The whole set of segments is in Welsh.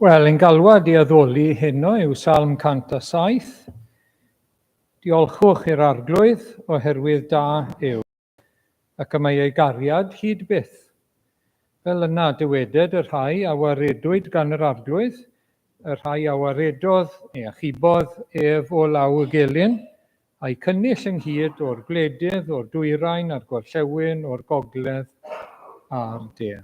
Wel, ein galwad i addoli heno yw Salm 107. Diolchwch i'r Arglwydd oherwydd da yw, ac y mae ei gariad hyd byth. Fel yna dyweded y rhai a waredwyd gan yr Arglwydd, y rhai a waredodd neu achubodd ef o law y gelyn, a'i cynnull ynghyd o'r gwledydd, o'r dwyrain a'r gorllewin, o'r gogledd a'r de.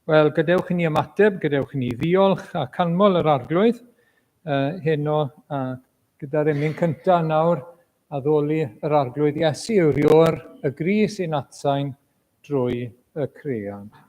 Wel, gadewch i ni ymateb, gadewch i ni ddiolch a canmol yr Arglwydd uh, heno a gyda'r emyn cyntaf nawr addoli yr Arglwydd Iesu yw'r ior y gris i'n atsain drwy y cread.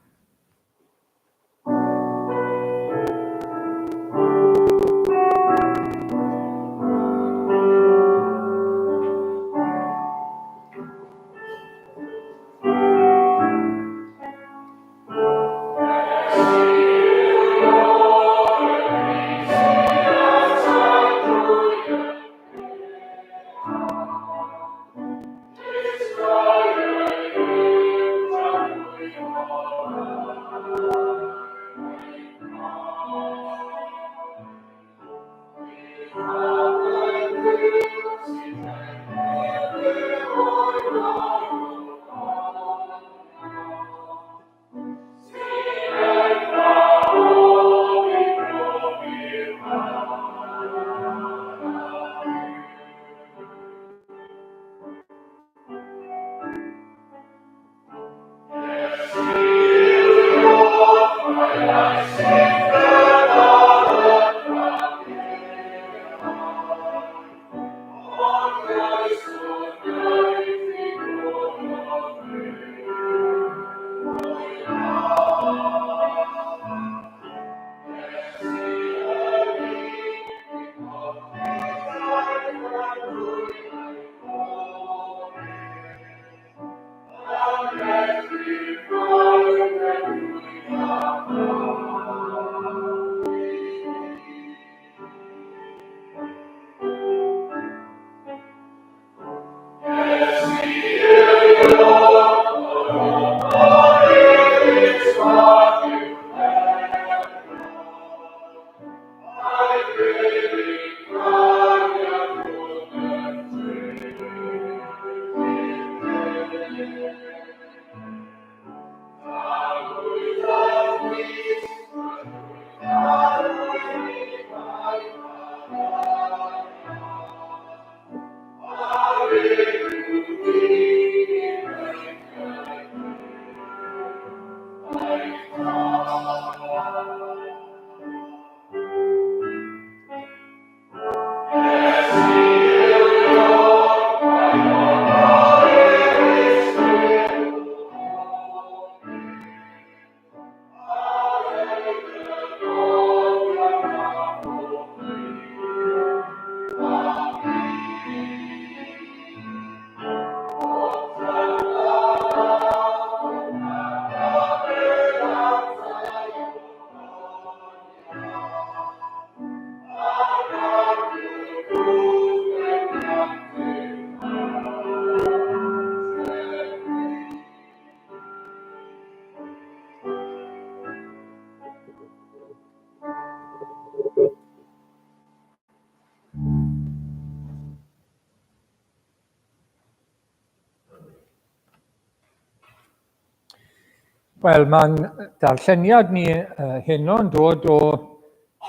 Wel, mae'n darlleniad ni uh, heno yn dod o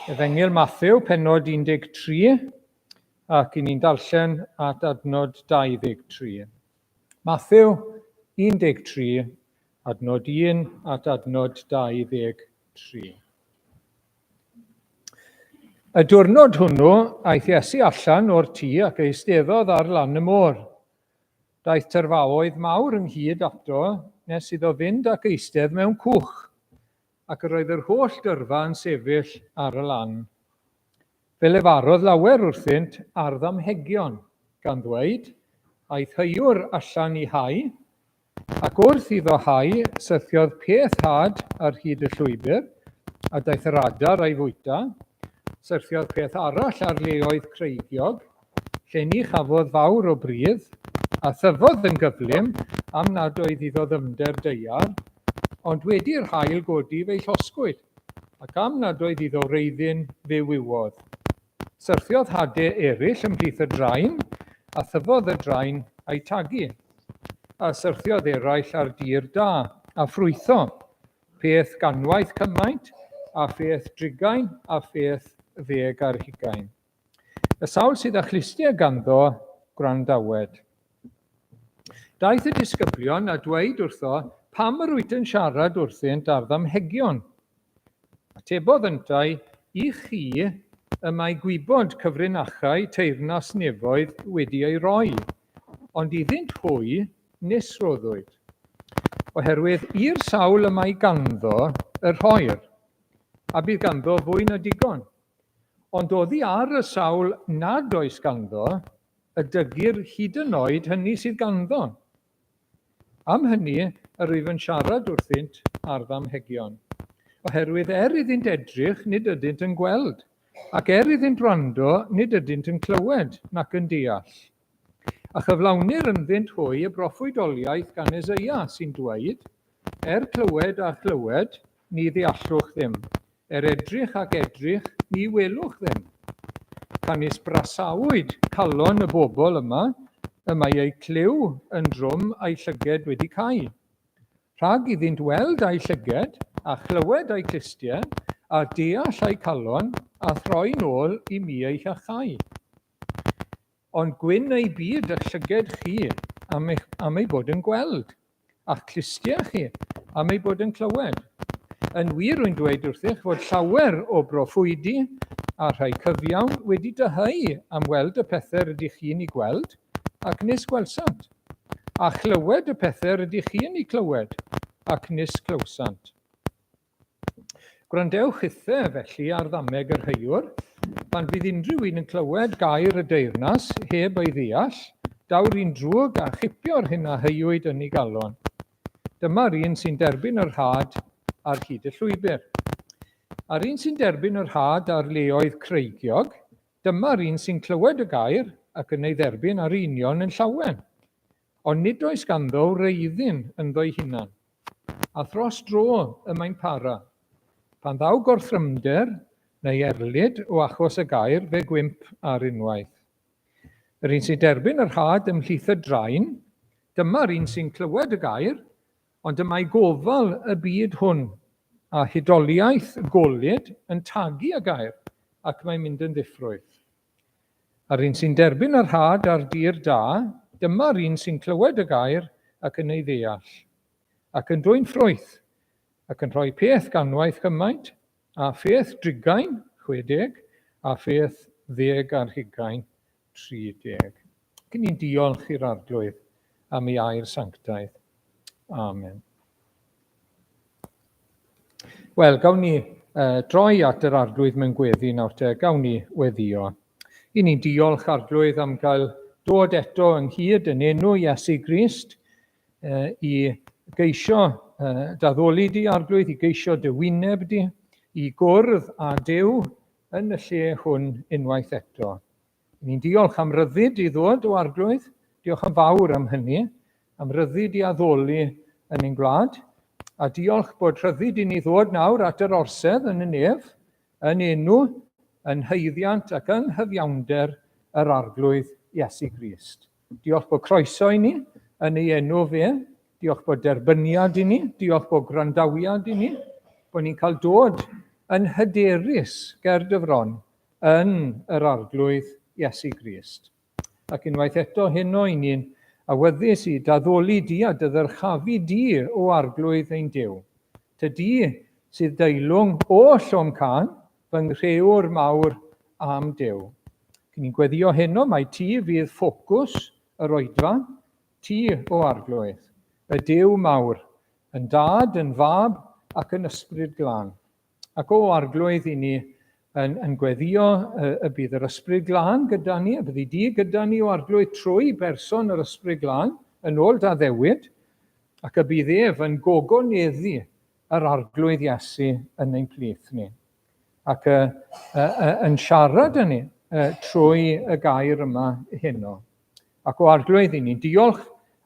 Efengyl Matthew, penod 13, ac i ni'n darllen at adnod 23. Matthew 13, adnod 1 at adnod 23. Y diwrnod hwnnw, aeth Iesu allan o'r tŷ ac eisteddodd ar lan y môr. Daeth tyrfaoedd mawr ynghyd ato nes iddo fynd ac eistedd mewn cwch, ac yr oedd yr holl dyrfa yn sefyll ar y lan. Fe lefarodd lawer wrthynt ar ddamhegion, gan ddweud, Aeth heuwr allan i hau, Ac wrth iddo hau, syrthiodd peth had ar hyd y llwybr, a daeth yr adar a'i fwyta. Syrthiodd peth arall ar leoedd creigiog, lle ni chafodd fawr o bridd, a thyfodd yn gyflym am nad oedd iddo ddyfnder daear, ond wedi'r haul godi fe'i llosgwyd. ac am nad oedd iddo wreiddyn fe wywodd. Syrthiodd hade eraill ymhlith y drain, a thyfodd y drain a'u tagu. A syrthiodd eraill ar dir da, a ffrwytho, peth ganwaith cymaint, a pheth drigain, a pheth ddeg ar hugain. Y sawl sydd â chlustiau ganddo, gwrandawed. Daeth y disgyblion a dweud wrtho, Pam yr wyt yn siarad wrthynt ar ddamhegion? Atebodd yntau, I chi y mae gwybod cyfrinachau teyrnas nefoedd wedi ei roi, ond iddynt hwy nis roddwyd. Oherwydd i'r sawl y mae ganddo y rhoir, a bydd ganddo fwy na digon. Ond oddi ar y sawl nad oes ganddo, y dygir hyd yn oed hynny sydd ganddo. Am hynny yr wyf yn siarad wrthynt ar ddamhegion. Oherwydd er iddynt edrych, nid ydynt yn gweld, ac er iddynt wrando, nid ydynt yn clywed nac yn deall. A chyflawnir ynddynt hwy y broffwydoliaeth gan Eseia, sy'n dweud, Er clywed a chlywed, ni ddeallwch ddim, er edrych ac edrych, ni welwch ddim. Canys brasawyd calon y bobl yma, y mae eu clyw yn drwm a'u llyged wedi cau. Rhag iddynt weld a'u llyged, a chlywed a'u clustiau, a deall a'u calon, a throi'n ôl i mi eu hiachau. Ond gwyn eu byd a'ch llyged chi am, eich, am eu bod yn gweld, a'ch clustiau chi am eu bod yn clywed. Yn wir, rwy'n dweud wrthych fod llawer o broffwydi a rhai cyfiawn wedi dyheu am weld y pethau rydych chi'n eu gweld, ac nis gwelsant, a chlywed y pethau rydych chi'n eu clywed, ac nis clywsant. Gwrandewch chithe, felly, ar ddameg yr heuwr. Pan fydd unrhyw un yn clywed gair y deyrnas, heb ei ddeall, daw'r un drwg a chipio'r hyn a heuwyd yn ei galon. Dyma'r un sy'n derbyn yr had ar hyd y llwybr. A'r un sy'n derbyn yr had ar leoedd creigiog, dyma'r un sy'n clywed y gair ac yn ei dderbyn ar union yn llawen. Ond nid oes ganddo wreiddyn ynddo'i hunan. A thros dro y mae'n para. Pan ddaw gorthrymder neu erlid o achos y gair, fe gwymp ar unwaith. Yr un sy'n derbyn yr had ymhlith y drain, dyma'r un sy'n clywed y gair, ond y mae gofal y byd hwn a hudoliaeth golud yn tagu y gair, ac mae'n mynd yn ddiffrwyth. A'r un sy'n derbyn yr had ar dir da, dyma'r un sy'n clywed y gair ac yn ei ddeall, ac yn dwyn ffrwyth, ac yn rhoi peth ganwaith gymaint, a pheth drigain, 60, a pheth 20, 30. Ac ni'n diolch i'r Arglwydd am ei air sanctaidd. Amen. Wel, gawn ni droi at yr Arglwydd mewn gweddi nawr te, gawn ni weddio. I ni'n diolch Arglwydd am gael dod eto ynghyd yn enw Iesu Grist i geisio daddoli di Arglwydd, i geisio dy wyneb di, i gwrdd â Duw yn y lle hwn unwaith eto. Ni'n diolch am ryddid i ddod o Arglwydd. Diolch yn fawr am hynny, am ryddid i addoli yn ein gwlad. A diolch bod rhyddid i ni ddod nawr at yr orsedd yn y nef, yn enw, yn haeddiant ac yng nghyfiawnder yr Arglwydd Iesu Grist. Diolch bod croeso i ni yn ei enw fe. Diolch bod derbyniad i ni. Diolch bod gwrandawiad i ni. Bod ni'n cael dod yn hyderus ger dy fron yn yr Arglwydd Iesu Grist. Ac unwaith eto heno i ni'n awyddus i daddoli di a dy ddyrchafu di o Arglwydd ein Duw. Ty di sydd deilwng oll o'm cân, fy nghrëwr mawr a'm Duw. Cyn ni'n gweddio heno mai ti fydd ffocws yr oedfa, ti o Arglwydd, y Duw mawr, yn Dad, yn Fab ac yn Ysbryd Glân. Ac o Arglwydd, i ni yn, yn gweddio y, y bydd yr Ysbryd Glân gyda ni, y byddi di gyda ni o Arglwydd trwy berson yr Ysbryd Glân, yn ôl da ddewid, ac y bydd ef yn gogoneddu yr Arglwydd Iesu yn ein plith ni, ac y, y, y, yn siarad â ni y, trwy y gair yma heno. Ac o Arglwydd, i ni'n diolch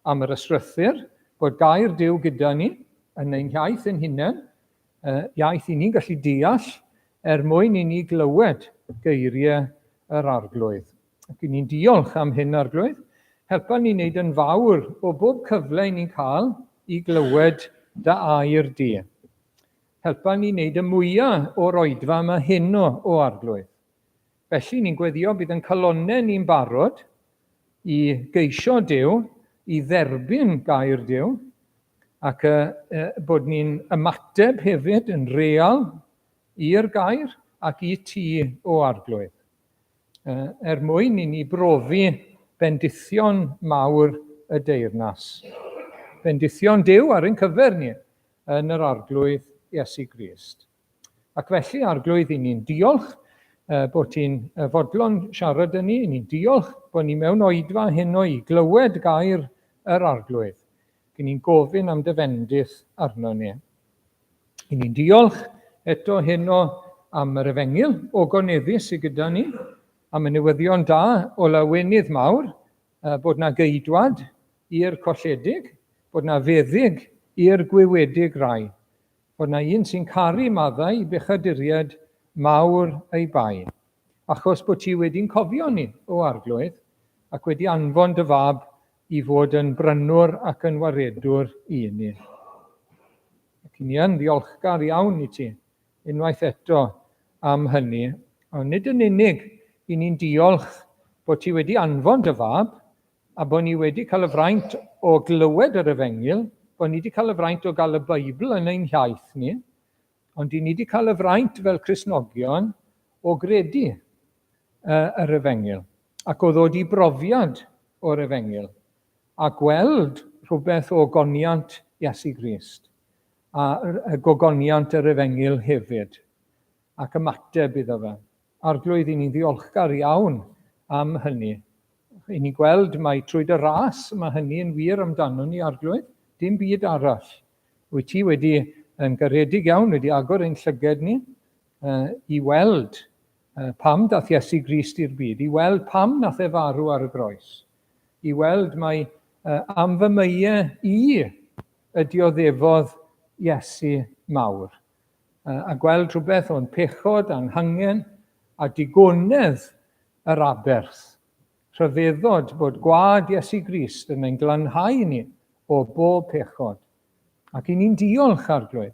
am yr ysgrythur bod gair Duw gyda ni yn ein hiaith ein hunain, Iaith i ni'n gallu deall er mwyn i ni glywed geiriau yr Arglwydd. Ac i ni'n diolch am hyn, Arglwydd. Helpa ni wneud yn fawr o bob cyfle i ni'n cael i glywed dy air di. Helpa ni wneud y mwyaf o'r oedfa yma heno, o Arglwydd. Felly, ni'n gweddio bydd yn calonnau ni'n barod i geisio Duw, i dderbyn gair Duw, ac bod ni'n ymateb hefyd yn real i'r gair ac i ti, o Arglwydd, er mwyn i ni brofi bendithion mawr y deyrnas. Bendithion Duw ar ein cyfer ni yn yr Arglwydd Iesu Grist. Ac felly, Arglwydd, i ni'n diolch bod ti'n fodlon siarad â ni, i ni'n diolch bod ni mewn oedfa heno i glywed gair yr Arglwydd. Gyn ni'n gofyn am dy fendith arno ni. I ni'n diolch eto heno am yr efengyl ogoneddus sydd gyda ni, am y newyddion da o lawenydd mawr, bod na geidwad i'r colledig, bod na feddyg i'r gwywedig rai, Bod 'na un sy'n caru maddau i bechaduriaid mawr ei bai, achos bod ti wedi'n cofio ni, O Arglwydd, ac wedi anfon dy fab i fod yn brynwr ac yn waredwr i ni. Ac i ni yn ddiolchgar iawn i ti, unwaith eto, am hynny. Ond nid yn unig i ni'n diolch bod ti wedi anfon dy fab, a bod ni wedi cael y fraint o glywed yr Efengyl, bod ni wedi cael y fraint o gael y Beibl yn ein hiaith ni, ond i ni wedi cael y fraint fel Cristnogion o gredu yr Efengyl ac o ddod i brofiad o'r Efengyl a gweld rhywbeth o goniant Iesu Grist a gogoniant yr Efengyl hefyd ac ymateb iddo fe. Arglwydd, i ni'n ddiolchgar iawn am hynny. I ni'n gweld mai trwy dy ras mae hynny yn wir amdano ni, Arglwydd, dim byd arall. Wyt ti wedi yn garedig iawn, wedi agor ein llyged ni i weld pam dath Iesu Grist i'r byd, i weld pam nath e farw ar y groes, i weld mai am fy meie i y dioddefodd Iesu mawr. A gweld rhywbeth o'n pechod a'n hangen a digonedd yr aberth. Rhyfeddod bod gwad Iesu Grist yn ein glanhau ni o bob pechod. Ac i ni'n diolch, Arglwydd,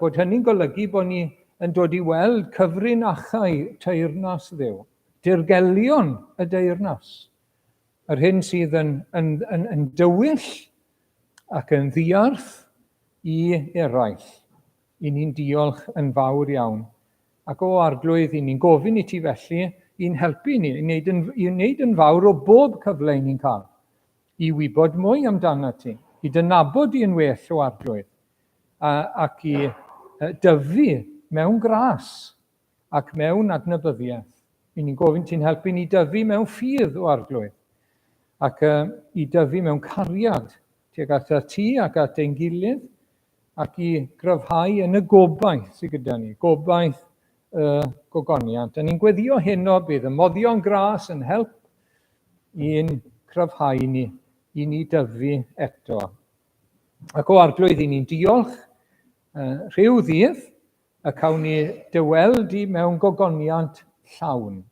bod hynny'n golygu bod ni yn dod i weld cyfrinachau teyrnas Dduw, dirgelion y deyrnas, yr hyn sydd yn, yn, yn, yn dywyll ac yn ddiarth i eraill. I ni'n diolch yn fawr iawn. Ac o Arglwydd, i ni'n gofyn i ti felly i'n helpu ni, i wneud yn, i wneud yn fawr o bob cyfle i ni'n cael, i wybod mwy amdano ti, i dy nabod di yn well o Arglwydd, a, ac i dyfu mewn gras ac mewn adnabyddiaeth. I ni'n gofyn ti'n helpu ni dyfu mewn ffydd o Arglwydd, ac i dyfu mewn cariad tuag at ti ac at ein gilydd, ac i gryfhau yn y gobaith sydd gyda ni, gobaith y gogoniant. A ni'n gweddio heno bydd y moddion gras yn help i'n cryfhau ni, i ni dyfu eto. Ac o Arglwydd, i ni'n diolch rhyw ddydd y cawn ni dy weld di mewn gogoniant llawn.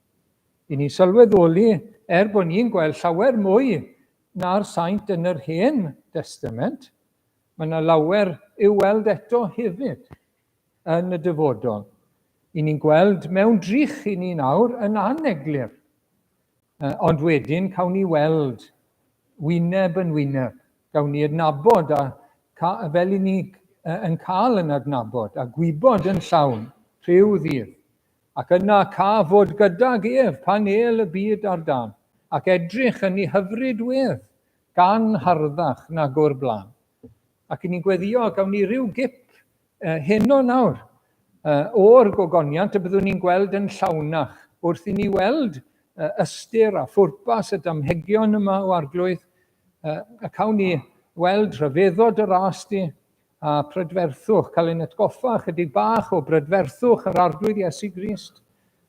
I ni sylweddoli, er bod ni'n gweld llawer mwy na'r saint yn yr Hen Destament, mae yna lawer i'w weld eto hefyd yn y dyfodol. I ni'n gweld mewn drych i ni nawr yn aneglur, ond wedyn cawn ni weld wyneb yn wyneb. Gawn ni adnabod a fel i ni yn cael yn adnabod a gwybod yn llawn rhyw ddydd. Ac yna ca fod gydag ef pan êl y byd ar dân, ac edrych yn ei hyfryd wedd, gan harddach nag o'r blaen. Ac i ni'n gweddio, gawn ni ryw gip heno nawr o'r gogoniant y byddwn ni'n gweld yn llawnach wrth i ni weld ystyr a phwrpas y damhegion yma o Arglwydd, y cawn ni weld rhyfeddod y ras di a prydferthwch, cael ein atgoffa chydig bach o brydferthwch yr Arglwydd Iesu Grist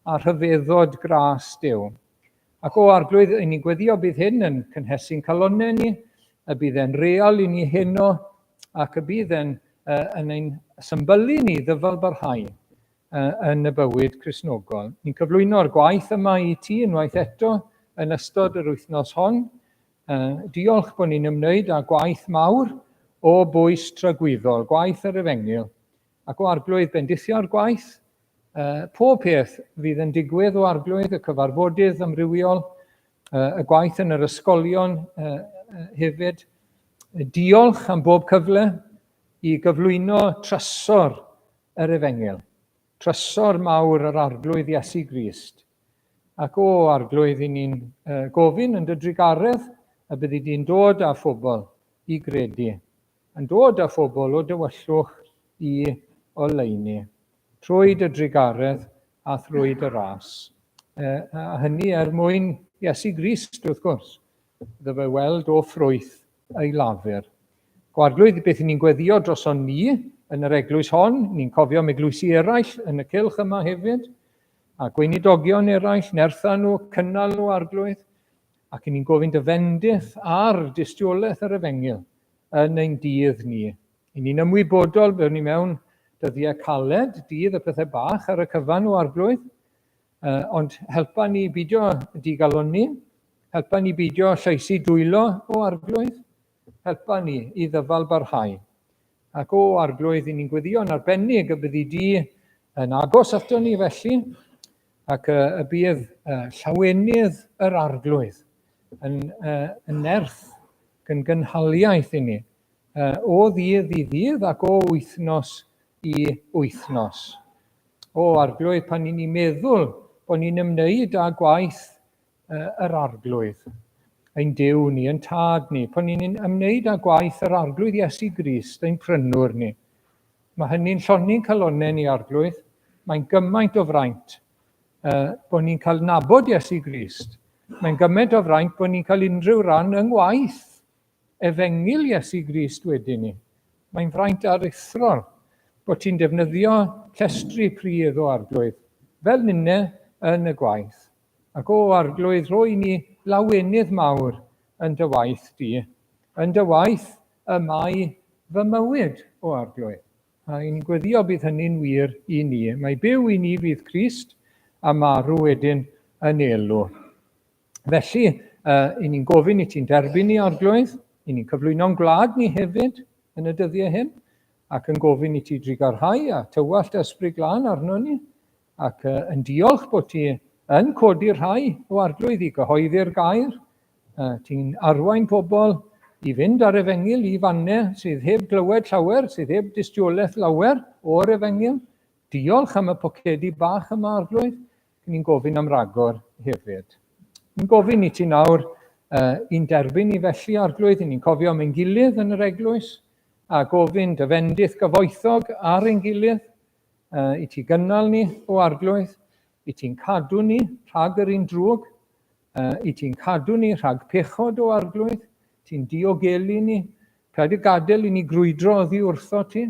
a rhyfeddod gras Duw. Ac o Arglwydd, i ni'n gweddio bydd hyn yn cynhesu'n calonnau ni, y bydd e'n real i ni heno, ac y bydd e'n yn ein symbylu ni ddyfal barhau yn y bywyd Cristnogol. Ni'n cyflwyno'r gwaith yma i ti unwaith eto yn ystod yr wythnos hon. Diolch bod ni'n ymwneud â gwaith mawr o bwys tragwyddol, gwaith yr Efengyl. Ac o Arglwydd bendithio'r gwaith, pob peth fydd yn digwydd o Arglwydd, y cyfarfodydd amrywiol, y gwaith yn yr ysgolion hefyd. Diolch am bob cyfle i gyflwyno trysor yr Efengyl, trysor mawr yr Arglwydd Iesu Grist. Ac o, Arglwydd, i ni'n gofyn yn dy drugaredd y byddi di'n dod â phobl i gredu, yn dod â phobl o dywyllwch i oleuni, trwy dy drugaredd a thrwy dy ras. A hynny er mwyn Iesu Grist, wrth gwrs, iddo fe weld o ffrwyth ei lafur. Gwarglwydd, beth ni'n gweddio droson ni yn yr eglwys hon, ni'n cofio am eglwysi eraill yn y cylch yma hefyd, a gweinidogion eraill, nertha nhw, cynnal nhw, Arglwydd, ac ni'n gofyn dy fendith ar dystiolaeth yr efengyl yn ein dydd ni. I ni'n ymwybodol bod ni mewn dyddiau caled, dydd y pethau bach ar y cyfan o Arglwydd, ond helpa ni beidio digalonni, helpa ni beidio llaesu dwylo o Arglwydd, helpa ni i ddyfal barhau. Ac o Arglwydd, i ni'n gweddïo'n arbennig y byddi di yn agos ato ni felly, ac y bydd llawenydd yr Arglwydd yn, yn nerth yn gynhaliaeth i ni, o ddydd i ddydd ac o wythnos i wythnos. O Arglwydd, pan ni'n meddwl bod ni'n ymwneud â gwaith yr Arglwydd, ein Duw ni, ein Tad ni, pan ni'n ymwneud â gwaith yr Arglwydd Iesu Grist, ein prynwr ni. Mae hynny'n llonni'n calonnau ni, Arglwydd. Mae'n gymaint o fraint bod ni'n cael nabod Iesu Grist. Mae'n gymaint o fraint bod ni'n cael unrhyw ran yng ngwaith Efengyl Iesu Grist wedyn ni. Mae'n fraint aruthrol bod ti'n defnyddio llestri pridd o Arglwydd, fel ninne yn y gwaith. Ac o Arglwydd, rhoi ni lawenydd mawr yn dy waith di. Yn dy waith y mae fy mywyd, o Arglwydd. A i'n gweddio bydd hynny'n wir i ni. Mae byw i ni fydd Crist, a marw wedyn yn elw. Felly, i ni'n gofyn i ti'n derbyn ni, Arglwydd, i ni'n cyflwyno'n gwlad ni hefyd yn y dyddiau hyn, ac yn gofyn i ti drugarhau a tywallt ysbryd glân arno ni, ac yn diolch bod ti yn codi rhai o Arglwydd i gyhoeddi'r gair, ti'n arwain pobl i fynd ar efengyl i fannau sydd heb glywed llawer, sydd heb dystiolaeth lawer o'r efengyl. Diolch am y pocedi bach yma, Arglwydd. Ni'n gofyn am ragor hefyd. Ni'n gofyn i ti nawr i'n derbyn ni felly, Arglwydd, i ni'n cofio am ein gilydd yn yr eglwys, a gofyn dy fendith gyfoethog ar ein gilydd, i ti gynnal ni, o Arglwydd, i ti'n cadw ni rhag yr un drwg, i ti'n cadw ni rhag pechod, o Arglwydd, ti'n diogelu ni, paid y gadael i ni grwydro oddi wrtho ti.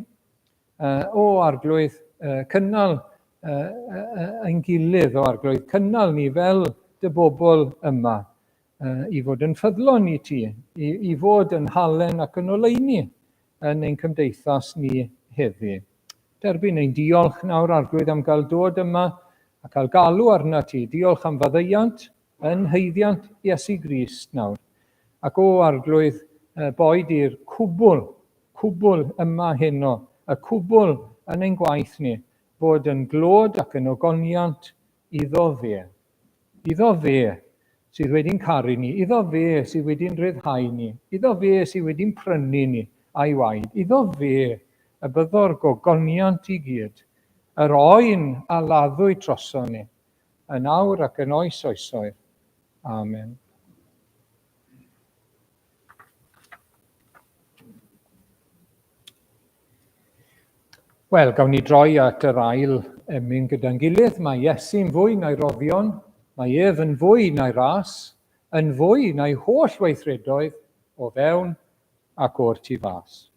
O Arglwydd, cynnal ein gilydd, o Arglwydd, cynnal ni fel dy bobl yma, i fod yn ffyddlon i ti, i fod yn halen ac yn oleuni yn ein cymdeithas ni heddi. Derbyn ein diolch nawr, Arglwydd, am gael dod yma a cael galw arna ti. Diolch am faddeuant yn haeddiant Iesu Grist nawr. Ac o Arglwydd, boed i'r cwbl, cwbl yma heno, y cwbl yn ein gwaith ni, fod yn glod ac yn ogoniant iddo fe. Iddo fe sydd wedi'n caru ni, iddo fe sydd wedi'n rhyddhau ni, iddo fe sydd wedi'n prynu ni a'i waed, iddo fe y byddo'r gogoniant i gyd, yr oen a laddwyd droson ni, yn awr ac yn oes oesoedd. Amen. Wel, gawn ni droi at yr ail emyn gyda'n gilydd. Mae Iesu'n fwy na'i roddion, mae ef yn fwy na'i ras, yn fwy na'i holl weithredoedd o fewn ac o'r tu fas.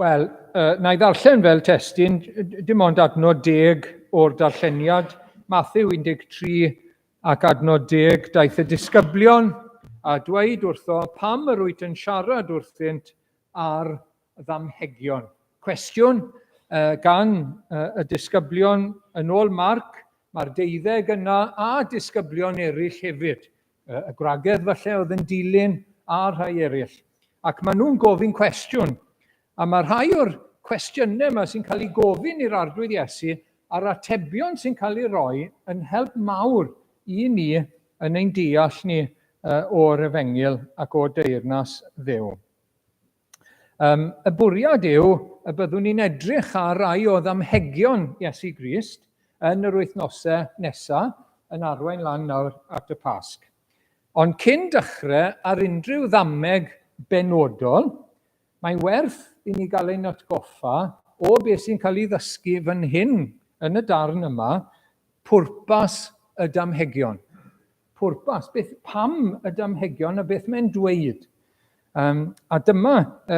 Wel, uh, na i ddarllen fel testun, dim ond adnod deg o'r darlleniad, Matthew 13 ac adnod deg, daeth y disgyblion a dweud wrtho pam yr wyt yn siarad wrthynt ar ddamhegion. Cwestiwn uh, gan uh, y disgyblion yn ôl Marc, mae'r deuddeg yna a disgyblion eraill hefyd. Y gwragedd falle oedd yn dilyn a rhai eraill. Ac maen nhw'n gofyn cwestiwn. A mae rhai o'r cwestiynau yma sy'n cael eu gofyn i'r Arglwydd Iesu a'r atebion sy'n cael eu rhoi yn help mawr i ni yn ein deall ni o'r Efengyl ac o deyrnas Dduw. Um, y bwriad yw y byddwn ni'n edrych ar rai o ddamhegion Iesu Grist yn yr wythnosau nesaf yn arwain lan nawr at y Pasg. Ond cyn dechrau ar unrhyw ddameg benodol, mae'n werth i ni gael ein atgoffa o beth sy'n cael ei ddysgu fan hyn yn y darn yma, pwrpas y damhegion. Pwrpas, beth, pam y damhegion a beth mae'n dweud. Um, a dyma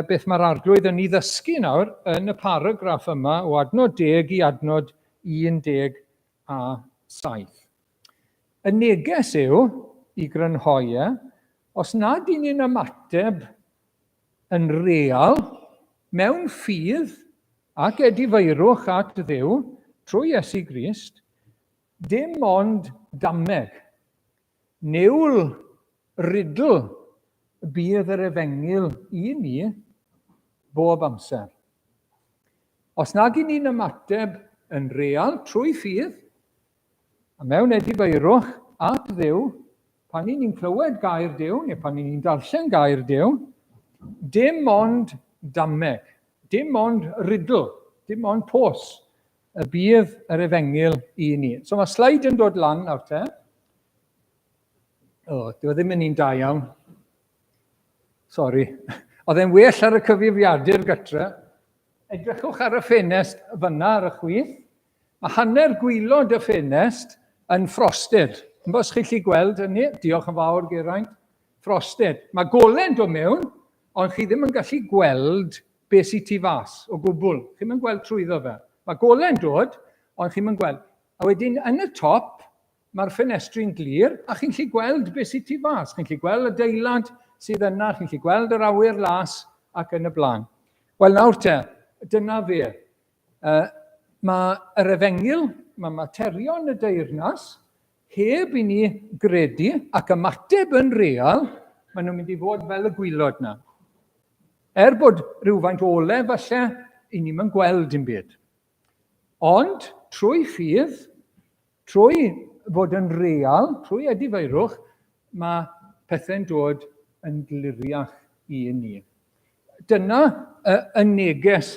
beth mae'r arglwydd yn ei ddysgu nawr yn y paragraff yma o adnod 10 i adnod 17. Y neges yw, i grynhoi e, os nad y'n ni'n ymateb yn real, mewn ffydd ac edifeirwch at Dduw trwy Iesu Grist, Dim ond dameg, niwl riddle bydd yr efengyl i ni bob amser. Os nag i ni'n ymateb yn real trwy ffydd, a mewn edifeirwch at Dduw, pan i ni'n clywed gair Duw, neu pan i ni'n darllen gair Duw, dim ond dameg, dim ond riddle, dim ond pos y bydd yr efengyl i ni. So mae sleid yn dod lan nawr te. O, dyw e ddim yn un da iawn. Sori. Oedd e'n well ar y cyfrifiadur gytre. Edrychwch ar y ffenest fyna ar y chwith. Mae hanner gwylod y ffenest yn frosted. Yn bos chi'n gallu gweld hynny? Diolch yn fawr, Geraint. Frosted. Mae gole'n dod mewn, ond chi ddim yn gallu gweld be sy tu fas o gwbl. Chi'm yn gweld trwyddo fe. Mae gole'n dod, ond chi'm yn gweld. A wedyn yn y top, mae'r ffenestri'n glir, a chi'n gallu gweld be sy tu fas. Chi'n gallu gweld y deilad sydd yna, chi'n gallu gweld yr awyr las ac yn y blaen. Wel nawr te, dyna fe. Uh, mae yr efengyl, mae materion y deyrnas, heb i ni gredu ac ymateb yn real, maen nhw'n mynd i fod fel y gwylod na. Er bod rhywfaint o ole falle, i ni'm yn gweld dim byd. Ond trwy ffydd, trwy fod yn real, trwy edifeirwch, mae pethau'n dod yn gliriach i ni. Dyna y neges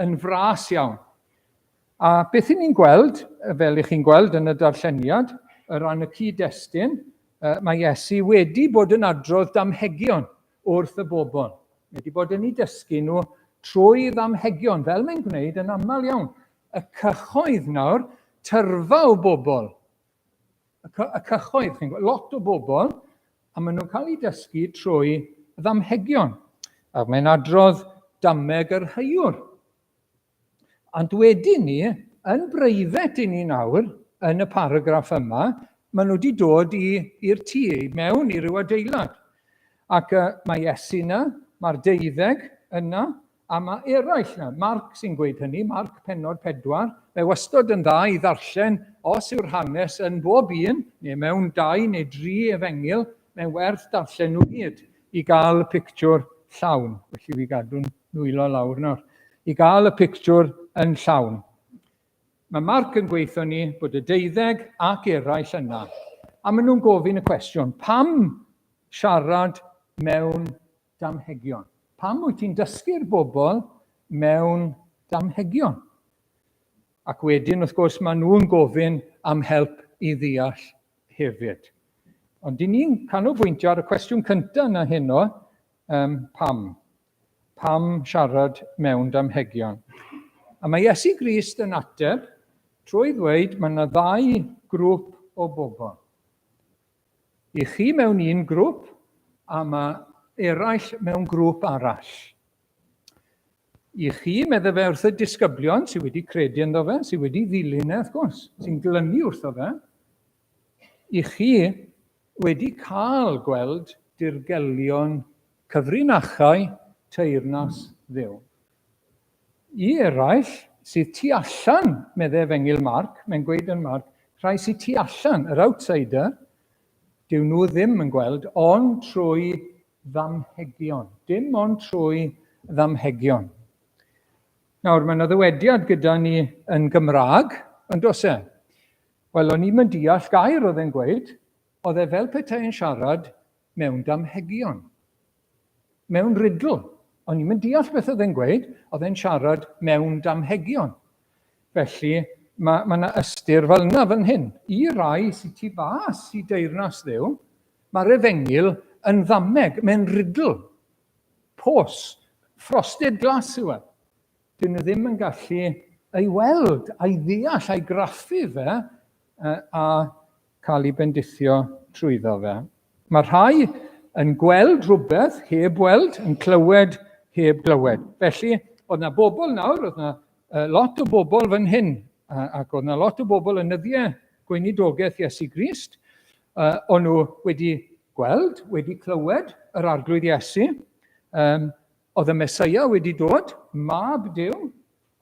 yn fras iawn. A beth 'y ni'n gweld, fel y'ch chi'n gweld yn y darlleniad, o ran y cyd-destun, mae Iesu wedi bod yn adrodd damhegion wrth y bobl. Mae wedi bod yn eu dysgu nhw trwy ddamhegion, fel mae'n gwneud yn aml iawn. Y cyhoedd nawr, tyrfa o bobl. Y, y cyhoedd, chi'n gweld, lot o bobl, a maen nhw'n cael eu dysgu trwy ddamhegion. A mae'n adrodd dameg yr heiwr. Ond wedyn ni, yn breifet i ni nawr, yn y paragraff yma, maen nhw wedi dod i'r tŷ, i mewn i ryw adeilad. Ac uh, mae Iesu yna, mae'r deuddeg yna, a mae eraill yna. Marc sy'n gweud hynny, Marc penod 4. Mae wastod yn dda i ddarllen os yw'r hanes yn bob un, neu mewn dau neu dri efengyl, mae'n werth darllen nhw gyd i gael y pictiwr llawn. Felly fi gadw'n nwylo lawr nawr, i gael y pictiwr yn llawn. Mae Mark yn gweithio ni bod y deuddeg ac eraill yna, a maen nhw'n gofyn y cwestiwn, pam siarad mewn damhegion? Pam wyt ti'n dysgu'r bobl mewn damhegion? Ac wedyn, wrth gwrs, maen nhw'n gofyn am help i ddeall hefyd. Ond dyn ni'n canolbwyntio ar y cwestiwn cyntaf yna heno, um, pam? Pam siarad mewn damhegion? A mae Iesu Grist yn ateb trwy ddweud mae yna ddau grŵp o bobl. I chi mewn un grŵp a mae eraill mewn grŵp arall. I chi, medde fe wrth y disgyblion sydd wedi credu ynddo fe, sydd wedi ddilyn e, wrth gwrs, sy'n glynu wrtho fe, i chi wedi cael gweld dirgelion cyfrinachau teyrnas Dduw. I eraill sydd tu allan, medde Efengyl Marc, mae'n gweud yn Marc, rhai sydd tu allan, yr outsider, dyw nhw ddim yn gweld, ond trwy ddamhegion. Dim ond trwy ddamhegion. Nawr, mae yna ddywediad gyda ni yn Gymraeg, yn does e? Wel, o'n i'm yn deall gair oedd e'n gweud, oedd e fel petai yn siarad mewn damhegion. Mewn riddle. O'n i'm yn deall beth oedd e'n gweud, oedd e'n siarad mewn damhegion. Felly, mae ma yna ystyr fel yna fan hyn. I rai sydd tu fas i deyrnas Dduw, mae'r efengyl yn ddameg, mae'n riddle. Pos, frosted glass yw e. Dyn nhw ddim yn gallu ei weld, a'i ddeall, a'i graffu fe, a cael ei bendithio trwyddo fe. Mae rhai yn gweld rhywbeth heb weld, yn clywed heb glywed. Felly, oedd na bobl nawr, oedd na lot o bobl fan hyn, ac oedd na lot o bobl yn nyddiau gweinidogaeth Iesu Grist, o'n nhw wedi gweld, wedi clywed yr Arglwydd Iesu. Um, oedd y Mesoea wedi dod, mab Duw,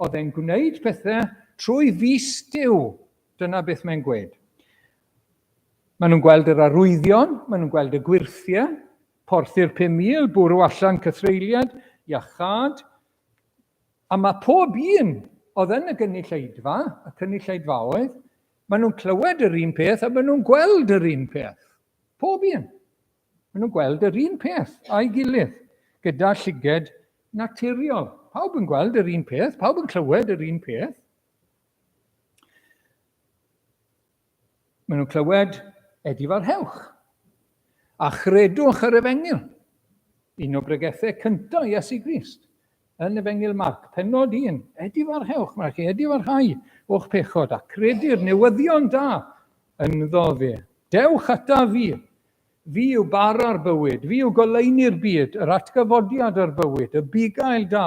oedd e'n gwneud pethau trwy fus Duw. Dyna beth mae'n gweud. Maen nhw'n gweld yr arwyddion, maen nhw'n gweld y gwyrthiau, porthi'r 5,000, bwrw allan cythreuliad, iachâd. A mae pob un oedd yn y gynulleidfa, y cynulleidfaoedd, maen nhw'n clywed yr un peth a maen nhw'n gweld yr un peth. Pob un. Maen nhw'n gweld yr un peth a'i gilydd, gyda llyged naturiol. Pawb yn gweld yr un peth, pawb yn clywed yr un peth. Maen nhw'n clywed edifarhewch a chredwch yr efengyl. Un o bregethau cyntaf Iesu Grist yn Efengyl Marc, pennod 1, edifarhewch, mae'n rhaid chi edifarhau o'ch pechod a credu'r newyddion da ynddo fe. Dewch ata fi, fi yw bara'r bywyd, fi yw goleuni'r byd, yr atgyfodiad o'r bywyd, y bugail da,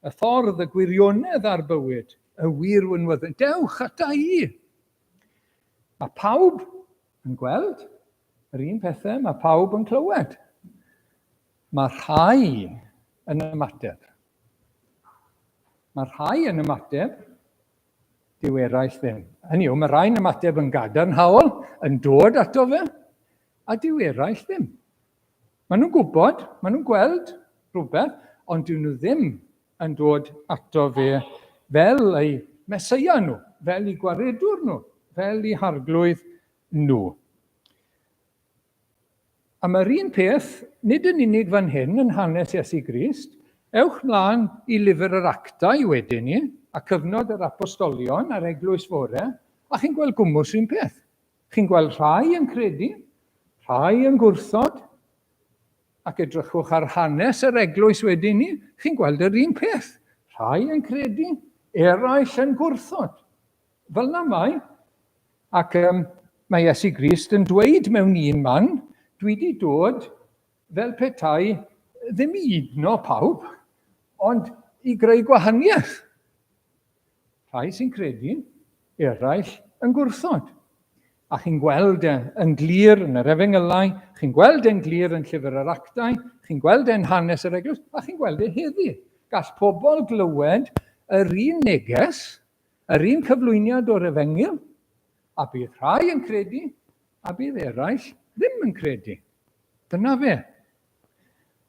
y ffordd, y gwirionedd a'r bywyd, y wir winwydden. Dewch ata i! Mae pawb yn gweld yr un pethau, mae pawb yn clywed. Mae rhai yn ymateb. Mae rhai yn ymateb, dyw eraill ddim. Hynny yw, mae rhai'n ymateb yn gadarnhaol, yn dod ato fe, a dyw eraill ddim. Maen nhw'n gwybod, maen nhw'n gweld rhywbeth, ond dyn nhw ddim yn dod ato fe fel eu Meseia nhw, fel eu gwaredwr nhw, fel eu harglwydd nhw. A mae'r un peth, nid yn unig fan hyn yn hanes Iesu Grist, ewch mlaen i lyfr yr Actau wedyn ni, a cyfnod yr Apostolion a'r Eglwys Fore, a chi'n gweld gwmws un peth. Chi'n gweld rhai yn credu, rhai yn gwrthod, ac edrychwch ar hanes yr eglwys wedyn ni, chi'n gweld yr un peth. Rhai yn credu, eraill yn gwrthod. Fel yna mae. Ac um, mae Iesu Grist yn dweud mewn un man, dwi wedi dod fel petai ddim i uno pawb, ond i greu gwahaniaeth. Rhai sy'n credu, eraill yn gwrthod. A chi'n gweld e yn glir yn yr Efengylau, chi'n gweld e'n glir yn Llyfr yr Actau, chi'n gweld e'n hanes yr eglwys, a chi'n gweld e heddi. Gall pobl glywed yr un neges, yr un cyflwyniad o'r Efengyl, a bydd rhai yn credu, a bydd eraill ddim yn credu. Dyna fe.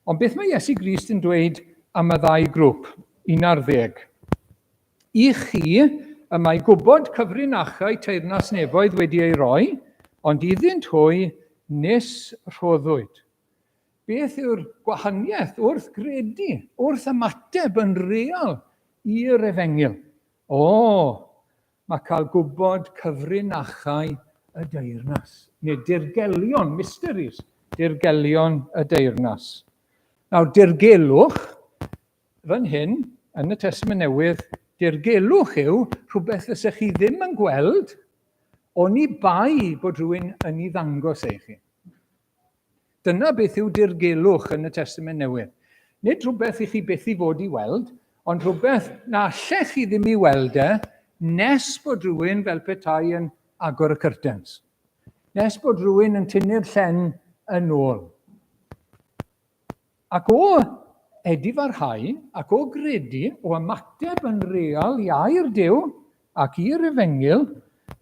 Ond beth mae Iesu Grist yn dweud am y ddau grŵp, 11. I chi, y mae gwybod cyfrinachau teyrnas nefoedd wedi ei roi, ond iddynt hwy nis rhoddwyd. Beth yw'r gwahaniaeth wrth gredu, wrth ymateb yn real i'r efengyl? O, mae cael gwybod cyfrinachau y deyrnas, neu dirgelion, mysteries, dirgelion y deyrnas. Nawr, dirgelwch, fan hyn, yn y Testament Newydd, dirgelwch yw rhywbeth fysech chi ddim yn gweld, oni bai bod rhywun yn ei ddangos e i chi. Dyna beth yw dirgelwch yn y Testament Newydd. Nid rhywbeth i chi byth i fod i weld, ond rhywbeth na allech chi ddim i weld e nes bod rhywun fel petai yn agor y curtains. Nes bod rhywun yn tynnu'r llen yn ôl. Ac o edifarhau ac o gredu, o ymateb yn real i air Duw ac i'r efengyl,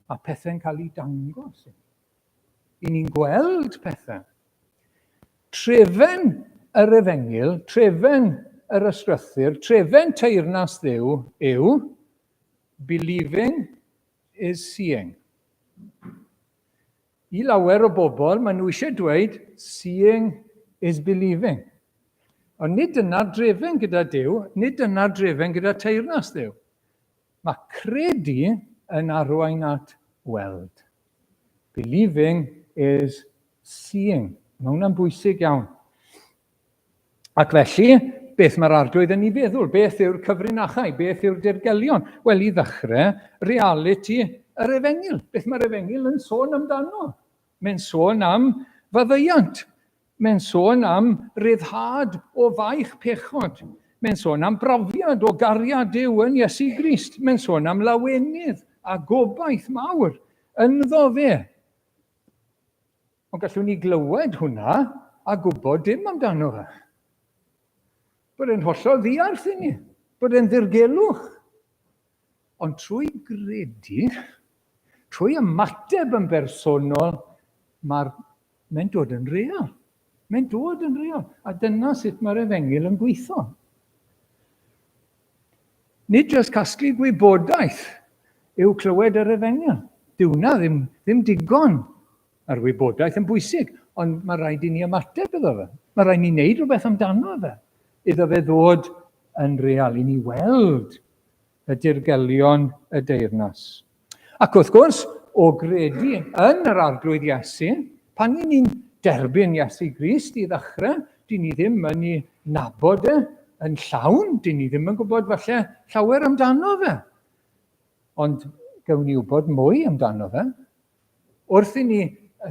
mae pethau'n cael eu dangos i ni. I ni'n gweld pethau. Trefen yr efengyl, trefen yr ysgrythur, trefen teyrnas Dduw yw believing is seeing. I lawer o bobl, maen nhw eisiau dweud seeing is believing. Ond nid dyna'r drefen gyda Duw, nid dyna'r drefen gyda teyrnas Dduw. Mae credu yn arwain at weld. Believing is seeing. Mae hwnna'n bwysig iawn. Ac felly, beth mae'r arglwydd yn ei feddwl? Beth yw'r cyfrinachau? Beth yw'r dirgelion? Wel, i ddechrau, realiti yr efengyl. Beth mae'r efengyl yn sôn amdano? Mae'n sôn am faddeuant. Mae'n sôn am ryddhad o faich pechod. Mae'n sôn am brofiad o gariad Duw yn Iesu Grist. Mae'n sôn am lawenydd a gobaith mawr ynddo fe. Ond gallwn ni glywed hwnna a gwybod dim amdano fe. Bod e'n hollol ddiarth i ni. Bod e'n ddirgelwch. Ond trwy gredu, trwy ymateb yn bersonol, mae'r Mae'n dod yn real. Mae'n dod yn real. A dyna sut mae'r efengyl yn gweithio. Nid jyst casglu gwybodaeth yw clywed yr efengyl. Dyw hwnna ddim, ddim digon. Mae'r wybodaeth yn bwysig, ond mae rhaid i ni ymateb iddo fe. Mae rhaid i ni wneud rhywbeth amdano fe. Iddo fe ddod yn real, i ni weld y dirgelion y deyrnas. Ac wrth gwrs, o gredu yn yr Arglwydd Iesu, pan ni'n ni'n derbyn Iesu Grist i ddechrau, dyn ni ddim yn ei nabod e yn llawn, dyn ni ddim yn gwybod falle llawer amdano fe. Ond gawn ni wybod mwy amdano fe. Wrth i ni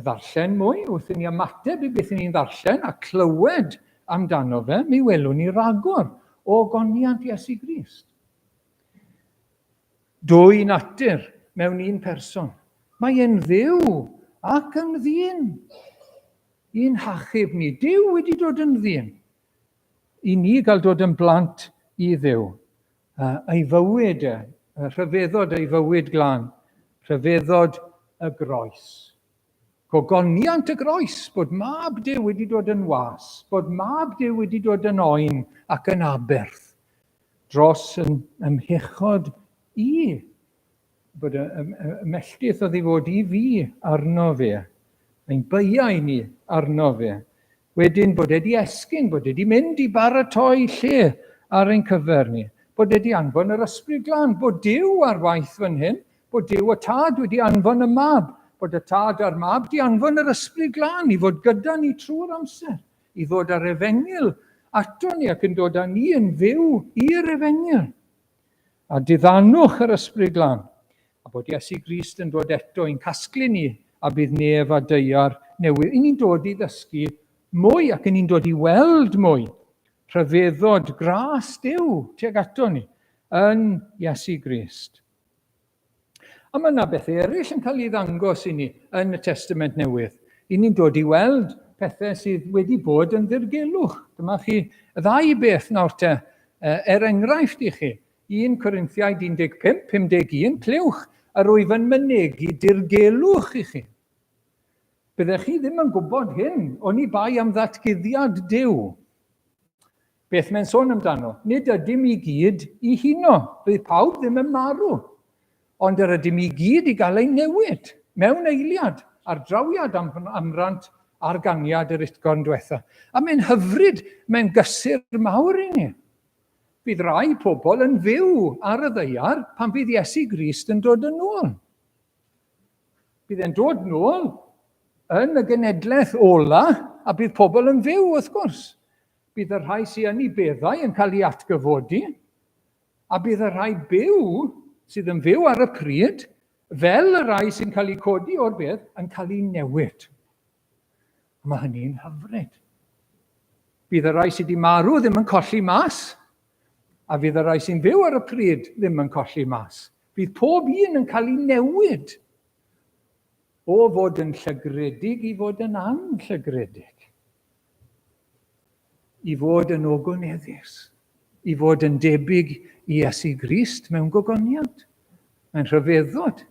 ddarllen mwy, wrth i ni ymateb i beth i ni'n ddarllen a clywed amdano fe, mi welwn ni ragor o goniant Iesu Grist. Dwy natur mewn un person. Mae e'n dduw ac yn ddyn. I'n hachub ni. Duw wedi dod yn ddyn. I ni gael dod yn blant i Dduw. Ei fywyd e, rhyfeddod ei fywyd glân, rhyfeddod y groes. Gogoniant y groes, bod mab Duw wedi dod yn was, bod mab Duw wedi dod yn oen ac yn aberth dros yn ymhechod i, bod y, y, y melltith oedd i fod i fi arno fe, mae'n beiau ni arno fe. Wedyn bod e 'di esgyn, bod e 'di mynd i baratoi lle ar ein cyfer ni, bod e 'di anfon yr Ysbryd Glân, bod Duw ar waith fan hyn, bod Duw y Tad wedi anfon y Mab, bod y Tad a'r Mab 'di anfon yr Ysbryd Glân i fod gyda ni trwy'r amser, i ddod â'r Efengyl ato ni ac yn dod â ni yn fyw i'r Efengyl. A diddanwch yr Ysbryd Glân, a bod Iesu Grist yn dod eto i'n casglu ni, a bydd nef a daear newydd. I ni'n dod i ddysgu mwy ac i ni'n dod i weld mwy rhyfeddod gras Duw tuag ato ni yn Iesu Grist. A mae yna bethau eraill yn cael ei ddangos i ni yn y Testament Newydd. I ni'n dod i weld pethau sydd wedi bod yn ddirgelwch. Dyma chi y ddau beth nawr te, er enghraifft i chi. 1 Corinthiaid 15, 51, clywch, yr wyf yn mynegi dirgelwch i chi. Byddech chi ddim yn gwybod hyn, oni bai am ddatguddiad Duw. Beth mae'n sôn amdano? Nid ydym i gyd i huno. Bydd pawb ddim yn marw. Ond yr ydym i gyd i gael ein newid mewn eiliad ar drawiad am, amrant ar ganiad yr utgorn diwetha. A mae'n hyfryd, mae'n gysur mawr i ni. Bydd rai pobl yn fyw ar y ddaear pan fydd Iesu Grist yn dod yn ôl. Bydd e'n dod nôl yn y genedlaeth ola a bydd pobl yn fyw wrth gwrs. Bydd y rhai sydd yn ei beddau yn cael ei atgyfodi a bydd y rhai byw sydd yn fyw ar y pryd, fel y rhai sy'n cael eu codi o'r bedd, yn cael eu newid. Mae hynny'n hyfryd. Bydd y rhai sydd wedi marw ddim yn colli mas, a fydd y rhai sy'n fyw ar y pryd ddim yn colli mas. Bydd pob un yn cael ei newid o fod yn llygredig i fod yn anllygredig, i fod yn ogoneddus, i fod yn debyg i Iesu Grist mewn gogoniant. Mae'n rhyfeddod.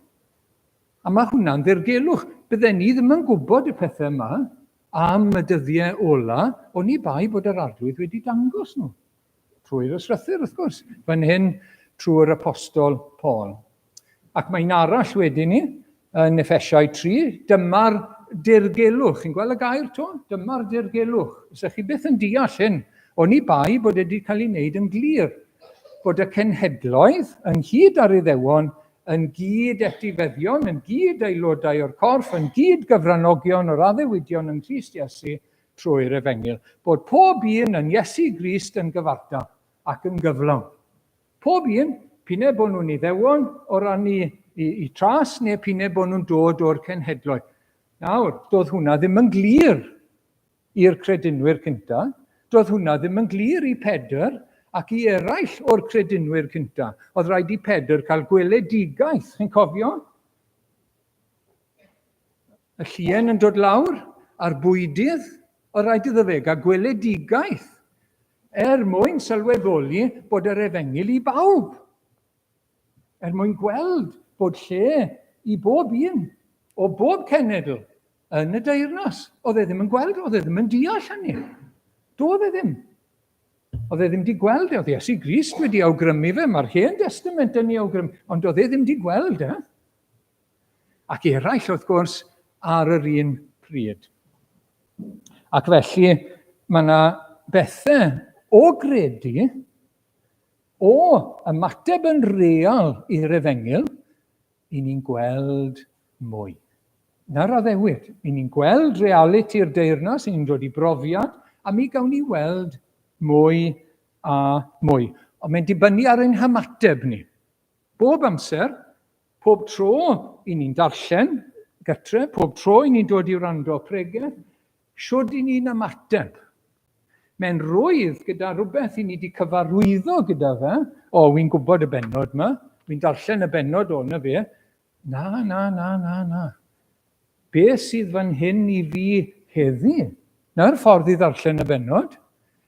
A mae hwnna'n ddirgelwch. Bydden ni ddim yn gwybod y pethau yma am y dyddiau ola, oni bai bod yr Arglwydd wedi dangos nhw. Trwy'r ysrythyr, wrth gwrs, fan hyn trwy'r apostol Paul. Ac mae'n arall wedyn ni, yn Effesiau 3, dyma'r dirgelwch. Chi'n gweld y gair to? Dyma'r dirgelwch. Os ydych chi byth yn deall hyn, oni bai bod wedi cael ei wneud yn glir bod y cenhedloedd ynghyd â'r Iddewon yn gyd-etifeddion, yn gyd-aelodau o'r corff, yn gyd-gyfranogion o'r addewidion yng Nghrist Iesu trwy'r Efengyl. Bod pob un yn Iesu Grist yn gyfartal ac yn gyflawn. Pob un, p'un bod nhw'n Iddewon o ran i, i, i tras neu p'un bod nhw'n dod o'r cenhedloedd. Nawr, doedd hwnna ddim yn glir i'r credinwyr cynta. Doedd hwnna ddim yn glir i Pedr ac i eraill o'r credinwyr cynta. Oedd rhaid i Pedr cael gweledigaeth, chi'n cofio? Y llien yn dod lawr a'r bwydydd, oedd rhaid iddo fe gael gweledigaeth er mwyn sylweddoli bod yr efengyl i bawb. Er mwyn gweld bod lle i bob un o bob cenedl yn y deyrnas. Oedd e ddim yn gweld, oedd e ddim yn deall hynny. Doedd e ddim. Oedd e ddim wedi gweld e, oedd Iesu Grist wedi awgrymu fe, mae'r Hen Testament yn ei awgrymu, ond oedd e ddim wedi gweld e. Ac eraill, wrth gwrs, ar yr un pryd. Ac felly, mae yna bethau o gredu, o ymateb yn real i'r efengyl, i ni'n gweld mwy. Na'r addewid. I ni'n gweld realiti'r deyrnas, i ni'n dod i brofiad, a mi gawn ni weld mwy a mwy. Ond mae'n dibynnu ar ein hymateb ni. Bob amser, pob tro i ni'n darllen gytre, pob tro i ni'n dod i wrando pregeth, shwd i ni'n ymateb. Mae'n rwydd gyda rhywbeth i ni wedi cyfarwyddo gyda fe. O, wi'n gwybod y bennod yma. Wi'n darllen y bennod o na fe. Na, na, na, na, na. Beth sydd fan hyn i fi heddi? Na'r ffordd i ddarllen y bennod.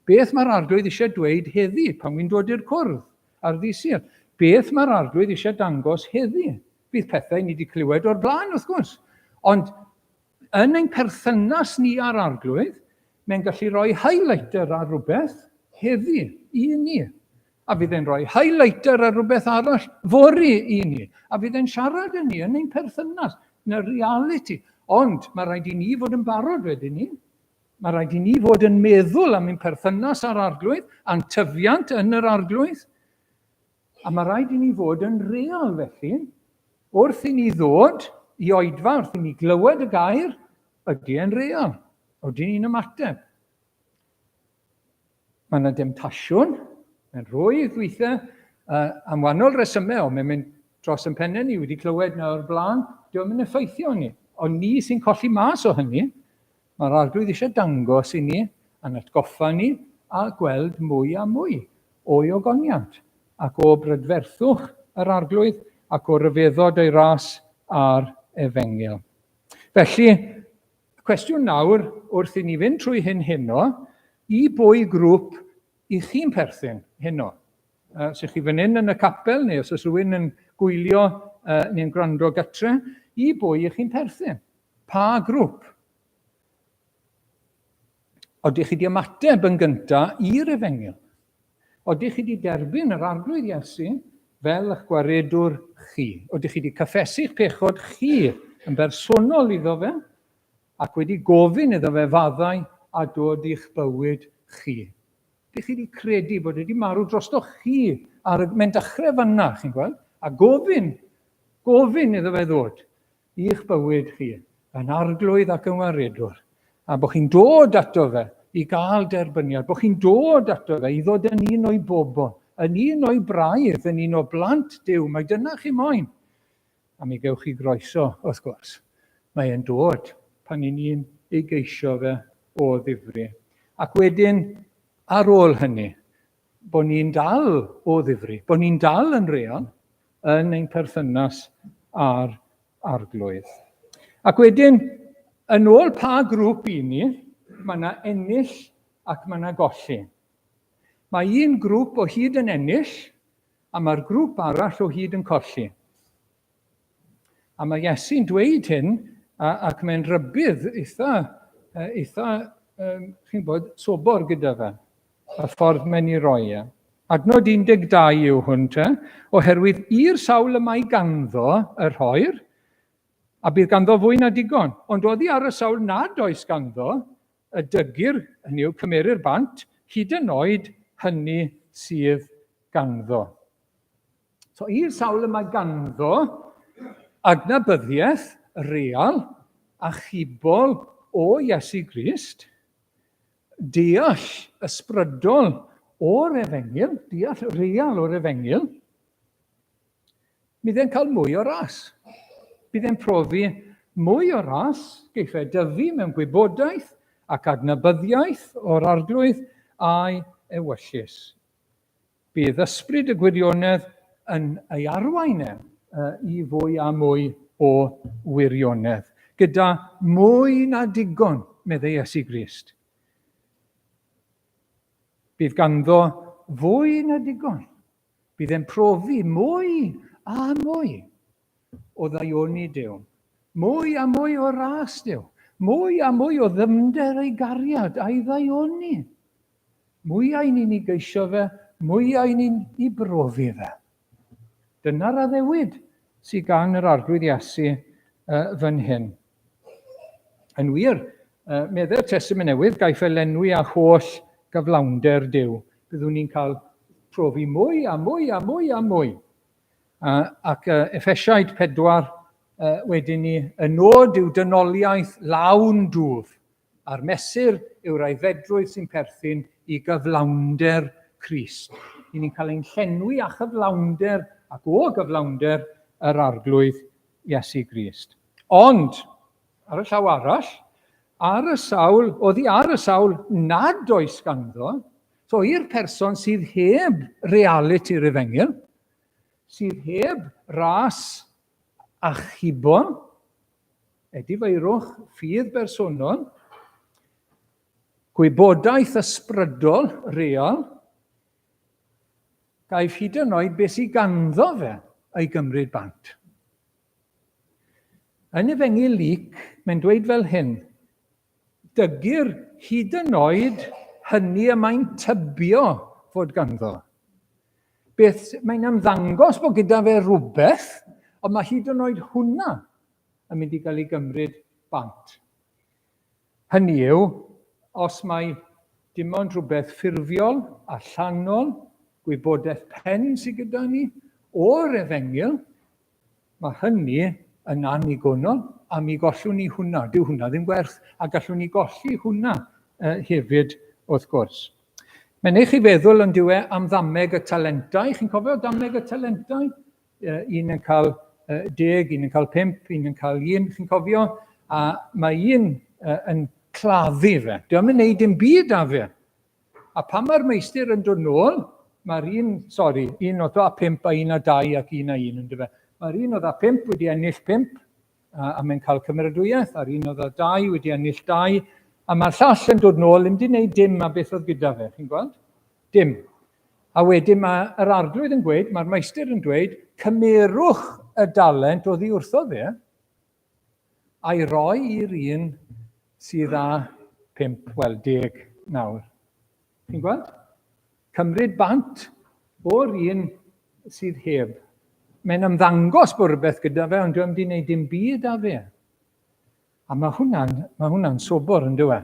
Beth mae'r arglwydd eisiau dweud heddi pan wi'n dod i'r cwrdd ar ddydd Sul? Beth mae'r arglwydd eisiau dangos heddi? Bydd pethau ni wedi clywed o'r blaen, wrth gwrs. Ond Yn ein perthynas ni â'r Arglwydd, mae'n gallu rhoi highlighter ar rhywbeth heddi i ni. A fydd e'n rhoi highlighter ar rhywbeth arall fory i ni. A fydd e'n siarad â ni yn ein perthynas, yn y realiti. Ond mae rhaid i ni fod yn barod wedyn ni. Mae rhaid i ni fod yn meddwl am ein perthynas â'r Arglwydd, a'n tyfiant yn yr Arglwydd. A mae rhaid i ni fod yn real felly, wrth i ni ddod i oedfa, wrth i ni glywed y gair, ydy e'n real? Ydy ni'n ymateb? Mae yna demtasiwn, mae'n rhwydd weithiau, am wahanol resymau, ond mae'n mynd dros yn pennau ni, wedi clywed na o'r blaen, diolch yn effeithio ni. Ond ni sy'n colli mas o hynny, mae'r arglwydd eisiau dangos i ni, a'n atgoffa ni, a gweld mwy a mwy. o'i ogoniant, ac o brydferthwch yr Arglwydd, ac o ryfeddod ei ras a'r efengyl. Felly, y cwestiwn nawr, wrth i ni fynd trwy hyn heno, i bwy grŵp i chi'n perthyn heno? Os ych chi fan hyn yn y capel, neu os oes rhywun yn gwylio uh, neu'n gwrando gatre, i bwy ych chi'n perthyn? Pa grŵp? Oeddech chi wedi ymateb yn gyntaf i'r efengyl? Odych chi wedi derbyn yr Arglwydd Iesu fel eich gwaredwr chi? Odych chi wedi cyffesu'ch pechod chi yn bersonol iddo fe ac wedi gofyn iddo fe faddau a dod i'ch bywyd chi? Dych chi wedi credu bod wedi marw drosto chi ar y... Mae'n dechrau fanna, chi'n gweld, a gofyn, gofyn iddo fe ddod i'ch bywyd chi yn arglwydd ac yn waredwr, a bod chi'n dod ato fe i gael derbyniad, bod chi'n dod ato fe i ddod yn un o'i bobl, yn un o'i braidd, yn un o blant Duw. Mae dyna chi moyn. A mi gewch chi groeso, wrth gwrs. Mae e'n dod pan i ni'n ei geisio fe o ddifri. Ac wedyn, ar ôl hynny, bod ni'n dal o ddifri, bod ni'n dal yn real yn ein perthynas â'r Arglwydd. Ac wedyn, yn ôl pa grŵp i ni, mae yna ennill ac mae yna golli. Mae un grŵp o hyd yn ennill, a mae'r grŵp arall o hyd yn colli. A mae Iesu'n dweud hyn, a, ac mae'n rhybudd eitha, eitha um, chi'n bod, sobor gyda fe, y ffordd mae'n ei roi e. Adnod 12 yw hwn te, oherwydd i'r sawl y mae ganddo y rhoir, a bydd ganddo fwy na digon, ond oddi ar y sawl nad oes ganddo, y dygir, hynny yw, cymerir bant, hyd yn oed hynny sydd ganddo. So, i'r sawl y mae ganddo adnabyddiaeth real achubol o Iesu Grist, deall ysbrydol o'r efengyl, deall real o'r efengyl, Bydd e'n cael mwy o ras. Bydd e'n profi mwy o ras, geiff e dyfu mewn gwybodaeth ac adnabyddiaeth o'r Arglwydd a'i ewyllys. Bydd ysbryd y gwirionedd yn ei arwain e i fwy a mwy o wirionedd, gyda mwy na digon, meddai Iesu Grist. Bydd ganddo fwy na digon. Bydd e'n profi mwy a mwy o ddaioni Duw, mwy a mwy o ras Duw, mwy a mwy o ddyfnder ei gariad a'i ddaioni. Mwyau ni'n ei geisio fe, mwyau ni'n ei brofi fe. Dyna'r addewid sydd gan yr Arglwydd Iesu fan hyn. Yn wir, meddai'r Testament Newydd, gaiff ei lenwi â holl gyflawnder Duw. Byddwn ni'n cael profi mwy a mwy a mwy a mwy. Ac Effesiaid 4 wedyn ni, y nod yw dynoliaeth lawn dwf, a'r mesur yw'r aeddfedrwydd sy'n perthyn i gyflawnder Crist. I ni'n cael ein llenwi â chyflawnder ac o gyflawnder yr Arglwydd Iesu Grist. Ond, ar y llaw arall, ar y sawl, oddi ar y sawl nad oes ganddo, so i'r person sydd heb realiti'r efengyl, sydd heb ras achubol, edifeirwch, ffydd bersonol, gwybodaeth ysbrydol real, gaiff hyd yn oed beth sydd ganddo fe ei gymryd bant. Yn Efengyl Luc, mae'n dweud fel hyn, dygir hyd yn oed hynny y mae'n tybio fod ganddo. Beth mae'n ymddangos bod gyda fe rhywbeth, ond mae hyd yn oed hwnna yn mynd i gael ei gymryd bant. Hynny yw, os mai dim ond rhywbeth ffurfiol, allanol, gwybodaeth pen sydd gyda ni o'r efengyl, mae hynny yn annigonol, a mi gollwn ni hwnna. Dyw hwnna ddim gwerth, a gallwn ni golli hwnna hefyd, wrth gwrs. Mae'n eich chi feddwl yn diwe am ddameg y talentau. Chi'n cofio dameg y talentau? Un yn cael 10, un yn cael 5, un yn cael 1, chi'n cofio? A mae un yn claddu fe. Dio'm yn neud dim byd â fe. A pan mae'r meistr yn dod nôl, mae'r un, sori, un oedd â 5 a un â 2 ac un â 1, ynddo fe. Mae'r un oedd â 5 wedi ennill 5, a, a mae'n cael cymeradwyaeth, a'r un oedd â 2 wedi ennill 2, a mae'r llall yn dod nôl, ddim wedi gwneud dim a beth oedd gyda fe, chi'n gweld? Dim. A wedyn mae yr arglwydd yn gweud, mae'r meistr yn dweud, cymerwch y dalent oddi wrtho fe, a'i roi i'r un sydd â 5, wel 10 nawr. Chi'n gweld? Cymryd bant o'r un sydd heb. Mae'n ymddangos bod rhywbeth gyda fe, ond dwi wedi gwneud dim byd â fe. A mae hwnna'n, mae hwnna'n sobor yn dyw e?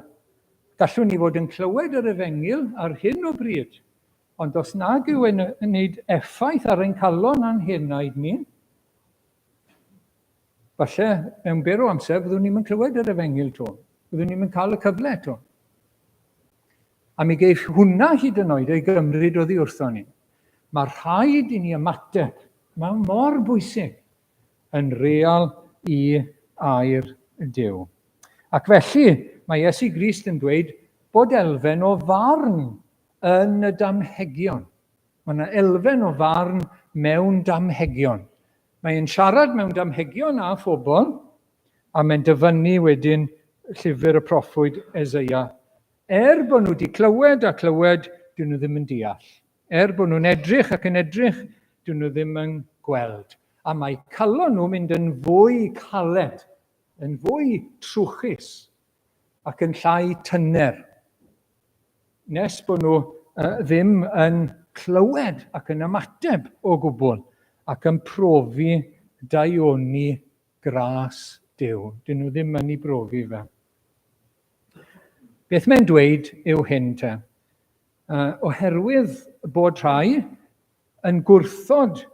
Gallwn ni fod yn clywed yr efengyl ar hyn o bryd, ond os nag yw e'n wneud effaith ar ein calon a'n henaid ni, falle mewn byr o amser fyddwn ni'n clywed yr efengyl to. Fyddwn ni'n cael y cyfle eto. A mi geiff hwnna hyd yn oed ei gymryd oddi wrtho ni. Mae rhaid i ni ymateb. Mae mor bwysig yn real i air Duw. Ac felly, mae Iesu Grist yn dweud bod elfen o farn yn y damhegion. Mae yna elfen o farn mewn damhegion. Mae e'n siarad mewn damhegion â phobl, a mae'n dyfynnu wedyn llyfr y proffwyd Eseia. Er bod nhw wedi clywed a clywed, dyn nhw ddim yn deall. Er bod nhw'n edrych ac yn edrych, dyn nhw ddim yn gweld. A mae calon nhw'n mynd yn fwy caled, yn fwy trwchus ac yn llai tyner, nes bod nhw ddim yn clywed ac yn ymateb o gwbl ac yn profi daioni gras Duw. Dyn nhw ddim yn ei brofi fe. Beth mae'n dweud yw hyn te. Oherwydd bod rhai yn gwrthod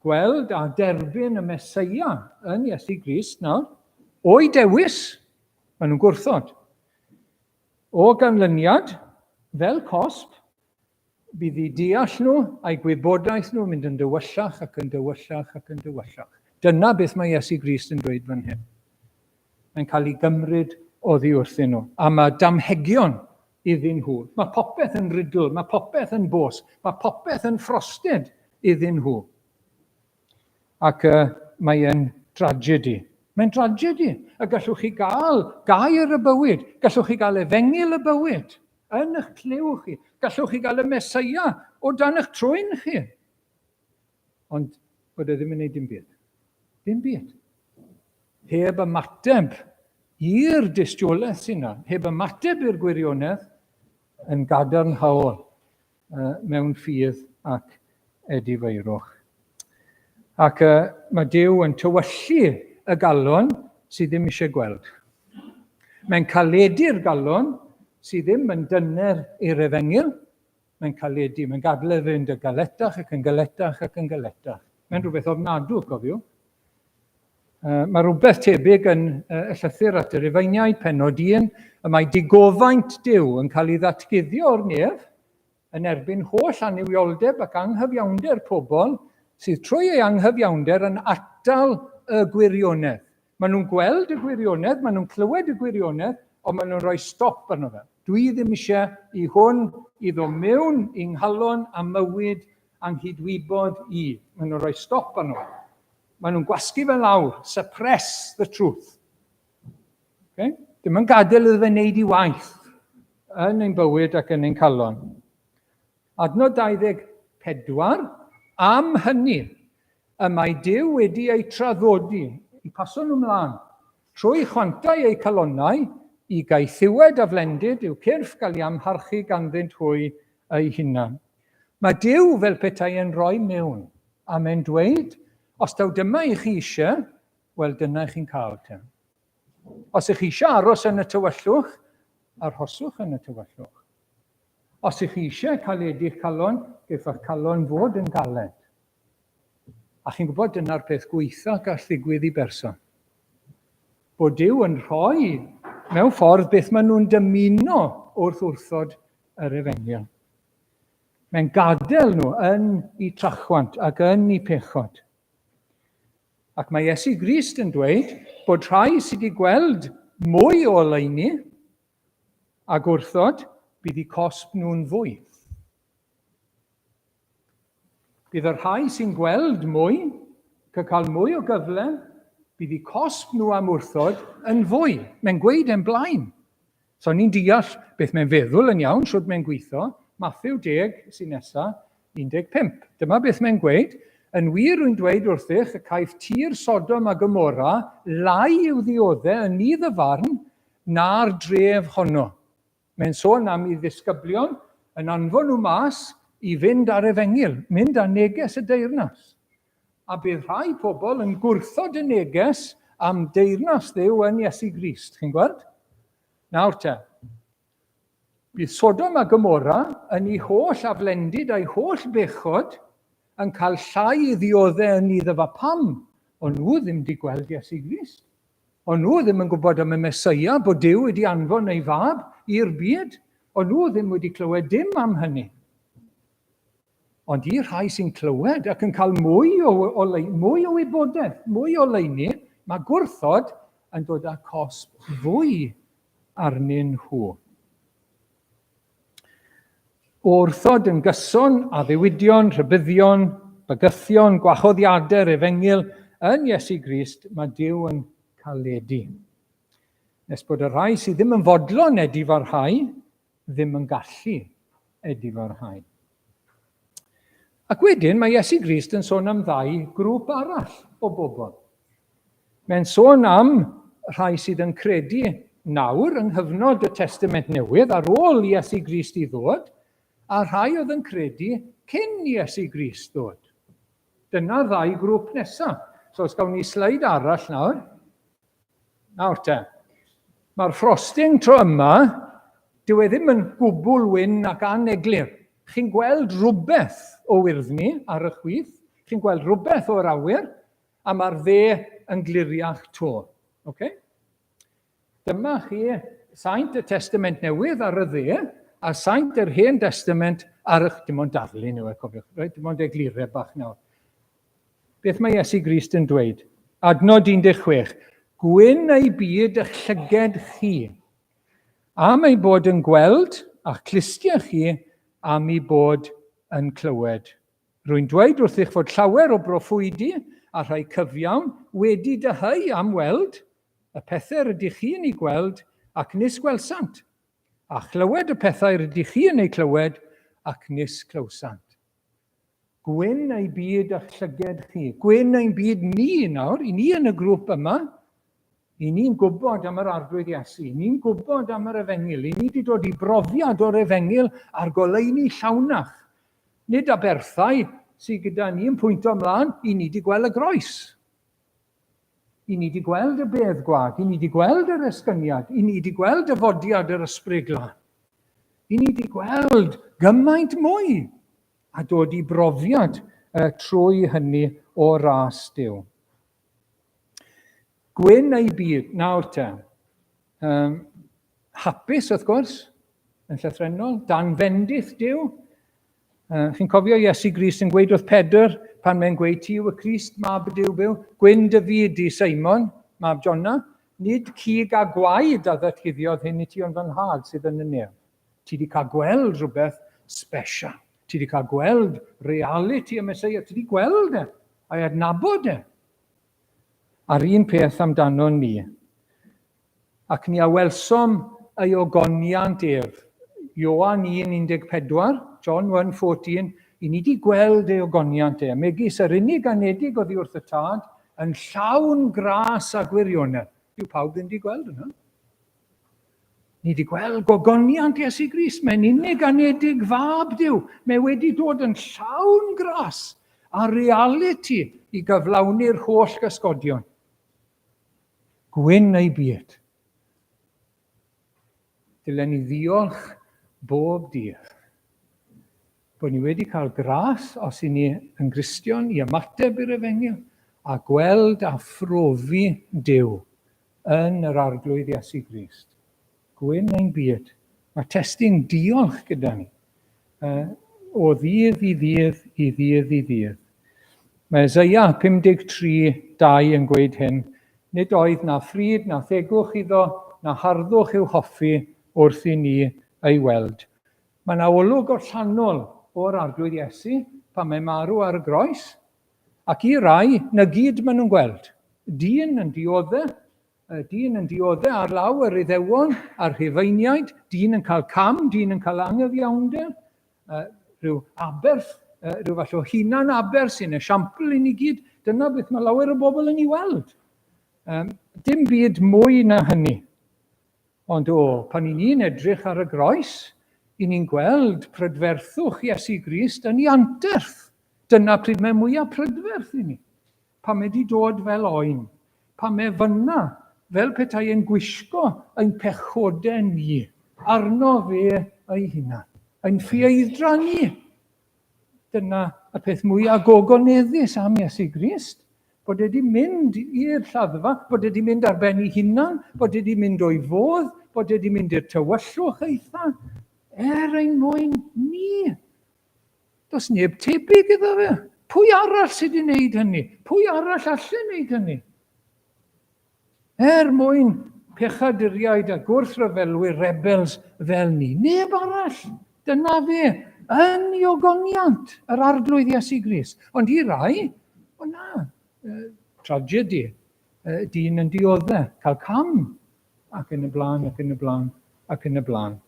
gweld a derbyn y Meseia yn Iesu Grist nawr, o'i dewis, maen nhw'n gwrthod. O ganlyniad, fel cosb, bydd eu deall nhw a'u gwybodaeth nhw yn mynd yn dywyllach ac yn dywyllach ac yn dywyllach. Dyna beth mae Iesu Grist yn dweud fan hyn. Mae'n cael ei gymryd oddi wrthyn nhw. A mae damhegion iddyn nhw. Mae popeth yn riddle, mae popeth yn bos, mae popeth yn frosted iddyn nhw. Ac uh, mae e'n tragedy. Mae'n tragedy. Y gallwch chi gael gair y bywyd, gallwch chi gael efengyl y bywyd yn eich clyw chi. Gallwch chi gael y Mesoea o dan eich trwyn chi. Ond bod e ddim yn gwneud dim byd. Dim byd. Heb ymateb i'r dystiolaeth sy'n yna, heb ymateb i'r gwirionedd, yn gadarnhaol uh, mewn ffydd ac edifeirwch. Ac uh, mae Duw yn tywyllu y galon sydd ddim eisiau gweld. Mae'n caledu'r galon sydd ddim yn dyner i'r efengyl. Mae'n caledu, mae'n gadael e fynd y galetach ac yn galetach ac yn galetach. Mae'n rhywbeth ofnadw, cofiw. Uh, mae rhywbeth tebyg yn uh, y llythyr at y Rufeiniaid, penod 1, y mae digofaint Duw yn cael ei ddatguddio o'r nef yn erbyn holl annuwioldeb ac anghyfiawnder pobl sydd trwy ei anghyfiawnder yn atal y gwirionedd. Maen nhw'n gweld y gwirionedd, maen nhw'n clywed y gwirionedd, ond maen nhw'n rhoi stop arno fe. Dwi ddim eisiau i hwn i ddod mewn i nghalon a mywyd anghydwybod i. Maen nhw'n rhoi stop arno fe. Maen nhw'n gwasgu fe lawr, suppress the truth. Okay? Dim yn gadael iddo fe wneud i waith yn ein bywyd ac yn ein calon. Adnod 24, am hynny, y mae Duw wedi eu traddodi, i paso nhw mlaen, trwy chwantau eu calonnau, i gaethiwed a flendid i'w cyrff gael ei amharchu ganddynt hwy eu hunan. Mae Duw fel petai yn rhoi mewn, a mae'n dweud, os taw dyma i chi eisiau, wel dyna i chi'n cael te. Os ych chi eisiau aros yn y tywyllwch, arhoswch yn y tywyllwch. Os ych chi eisiau caledu'ch calon, geiff eich calon fod yn galed. A chi'n gwybod, dyna'r peth gweitha gall ddigwydd i berson. Bod Duw yn rhoi mewn ffordd beth maen nhw'n dymuno wrth wrthod yr efengyl. Mae'n gadael nhw yn eu trachwant ac yn eu pechod. Ac mae Iesu Grist yn dweud bod rhai sydd wedi gweld mwy o oleuni a gwrthod, bydd eu cosb nhw'n fwy. Bydd y rhai sy'n gweld mwy, yn cael mwy o gyfle, bydd eu cosb nhw am wrthod yn fwy. Mae'n gweud e'n blaen. So ni'n deall beth mae'n feddwl yn iawn, shwt mae'n gweithio. Mathew 10 sy'n nesa, 15. Dyma beth mae'n gweud, Yn wir rwy'n dweud wrthych y caiff tir Sodom a Gomorra lai i'w ddiodde yn nydd y farn na'r dref honno. Mae'n sôn am ei ddisgyblion yn anfon nhw mas i fynd ar efengyl, mynd â neges y deyrnas. A bydd rhai pobl yn gwrthod y neges am deyrnas Dduw yn Iesu Grist. Chi'n gweld? Nawr te, bydd Sodom a Gomorra yn ei holl aflendid a'i holl bechod yn cael llai i ddioddau yn iddo fa pam? O'n nhw ddim wedi gweld Iesu Grist. O'n nhw ddim yn gwybod am y Mesoea, bod Duw wedi anfon ei fab i'r byd. O'n nhw ddim wedi clywed dim am hynny. Ond i'r rhai sy'n clywed ac yn cael mwy o, o, mwy o wybodaeth, mwy o leini, mae gwrthod yn dod â cosb fwy arnyn nhw. O wrthod yn gyson addewidion, rhybuddion, bygythion, gwahoddiadau'r efengyl yn Iesu Grist, mae Duw yn caledu. Nes bod y rhai sydd ddim yn fodlon edifarhau, ddim yn gallu edifarhau. Ac wedyn mae Iesu Grist yn sôn am ddau grŵp arall o bobl. Mae'n sôn am rhai sydd yn credu nawr yng nghyfnod y Testament Newydd ar ôl Iesu Grist i ddod, a rhai oedd yn credu cyn Iesu Grist ddod. Dyna'r ddau grŵp nesaf. So os gawn ni sleid arall nawr. Nawr te, mae'r frosting tro yma, dyw e ddim yn gwbl wyn ac aneglur. Chi'n gweld rhywbeth o wyrddni ar y chwith, chi'n gweld rhywbeth o'r awyr, a mae'r dde yn gliriach to. Okay? Dyma chi saint y Testament Newydd ar y dde, a saint yr Hen Testament ar y... Dim ond darlun yw e, cofiwch. Right? Dim ond eglurau bach nawr. Beth mae Iesu Grist yn dweud? Adnod 16. Gwyn ei byd eich llyged chi, am ei bod yn gweld, a'ch clustiau chi am ei bod yn clywed. Rwy'n dweud wrthych fod llawer o broffwydi a rhai cyfiawn wedi dyheu am weld y pethau rydych chi'n eu gweld ac nis gwelsant, a chlywed y pethau rydych chi yn eu clywed ac nis clywsant. Gwyn ei byd a'ch llyged chi. Gwyn ein byd ni nawr, i ni yn y grŵp yma, i ni'n gwybod am yr Arglwydd Iesu, i ni'n gwybod am yr Efengyl, i ni wedi dod i brofiad o'r Efengyl a'r goleuni llawnach. Nid aberthau sydd gyda ni yn pwyntio ymlaen, i ni wedi gweld y groes. I ni wedi gweld y bedd gwag, i ni wedi gweld yr esgyniad, i ni wedi gweld dyfodiad yr Ysbryd Glân. I ni wedi gweld gymaint mwy a dod i brofiad uh, trwy hynny o ras Duw. Gwyn ei byd, nawr te. Um, hapus, wrth gwrs, yn llythrenol, dan fendith Duw. Uh, chi'n cofio Iesu Grist yn gweud wrth Pedr pan mae'n gweud ti yw y Crist, mab y Duw byw, gwyn dy fyd di Simon, mab Jona, nid cig a gwaed a ddatguddiodd hyn i ti ond fy nhad sydd yn y nef. Ti wedi cael gweld rhywbeth special. Ti wedi cael gweld reality y Meseia. Ti wedi gweld e, a'i adnabod e. A'r un peth amdano ni. Ac ni a welsom ei ogoniant ef. Ioan 1:14, John 1:14, i ni wedi gweld ei ogoniant e, megis yr unig anedig oddi wrth y Tad, yn llawn gras a gwirionedd. Dyw pawb ddim wedi gweld hwnna. Ni wedi gweld gogoniant Iesu Grist. Mae'n unig anedig fab Duw. Mae wedi dod yn llawn gras a realiti i gyflawni'r holl gysgodion. Gwyn ei byd. Dylen ni ddiolch bob dydd bod ni wedi cael gras os i ni yn Gristion i ymateb i'r efengyl a gweld a phrofi Duw yn yr Arglwydd Iesu Grist. Gwyn ein byd. Mae testun diolch gyda ni. O ddydd i ddydd i ddydd i ddydd. Mae Isaiah 53, 2 yn gweud hyn, Nid oedd na phryd na thegwch iddo, na harddwch i'w hoffi wrth i ni ei weld. Mae yna olwg allanol o'r Arglwydd Iesu pan mae'n marw ar y groes, ac i rai, na gyd maen nhw'n gweld. Dyn yn diodde, Y dyn yn diodde ar law yr Iddewon a'r Rhufeiniaid, dyn yn cael cam, dyn yn cael angyfiawnder, rhyw aberth, rhyw fath o hunan aberth sy'n esiampl i ni gyd. Dyna beth mae lawer o bobl yn ei weld. Dim byd mwy na hynny. Ond o, pan i ni'n edrych ar y groes, I ni'n gweld prydferthwch Iesu Grist yn ei anterth. Dyna pryd mae mwyaf prydferth i ni. Pan mae wedi dod fel oen. Pan mae fyna, fel petai e'n gwisgo ein pechodau ni, arno fe ei hunan. Ein ffieiddra ni. Dyna y peth mwyaf gogoneddus am Iesu Grist, bod e wedi mynd i'r lladdfa, bod e wedi mynd ar ben ei hunan, bod e wedi mynd o'i fodd, bod e wedi mynd i'r tywyllwch eitha, er ein mwyn ni. Does neb tebyg iddo fe. Pwy arall sydd wedi wneud hynny? Pwy arall allu wneud hynny? Er mwyn pechaduriaid a gwrthryfelwyr rebels fel ni. Neb arall. Dyna fe, yn ei ogoniant, yr Arglwydd Iesu Grist. Ond i rai, o na, tragedy, dyn yn diodde, cael cam, ac yn y blaen, ac yn y blaen, ac yn y blaen.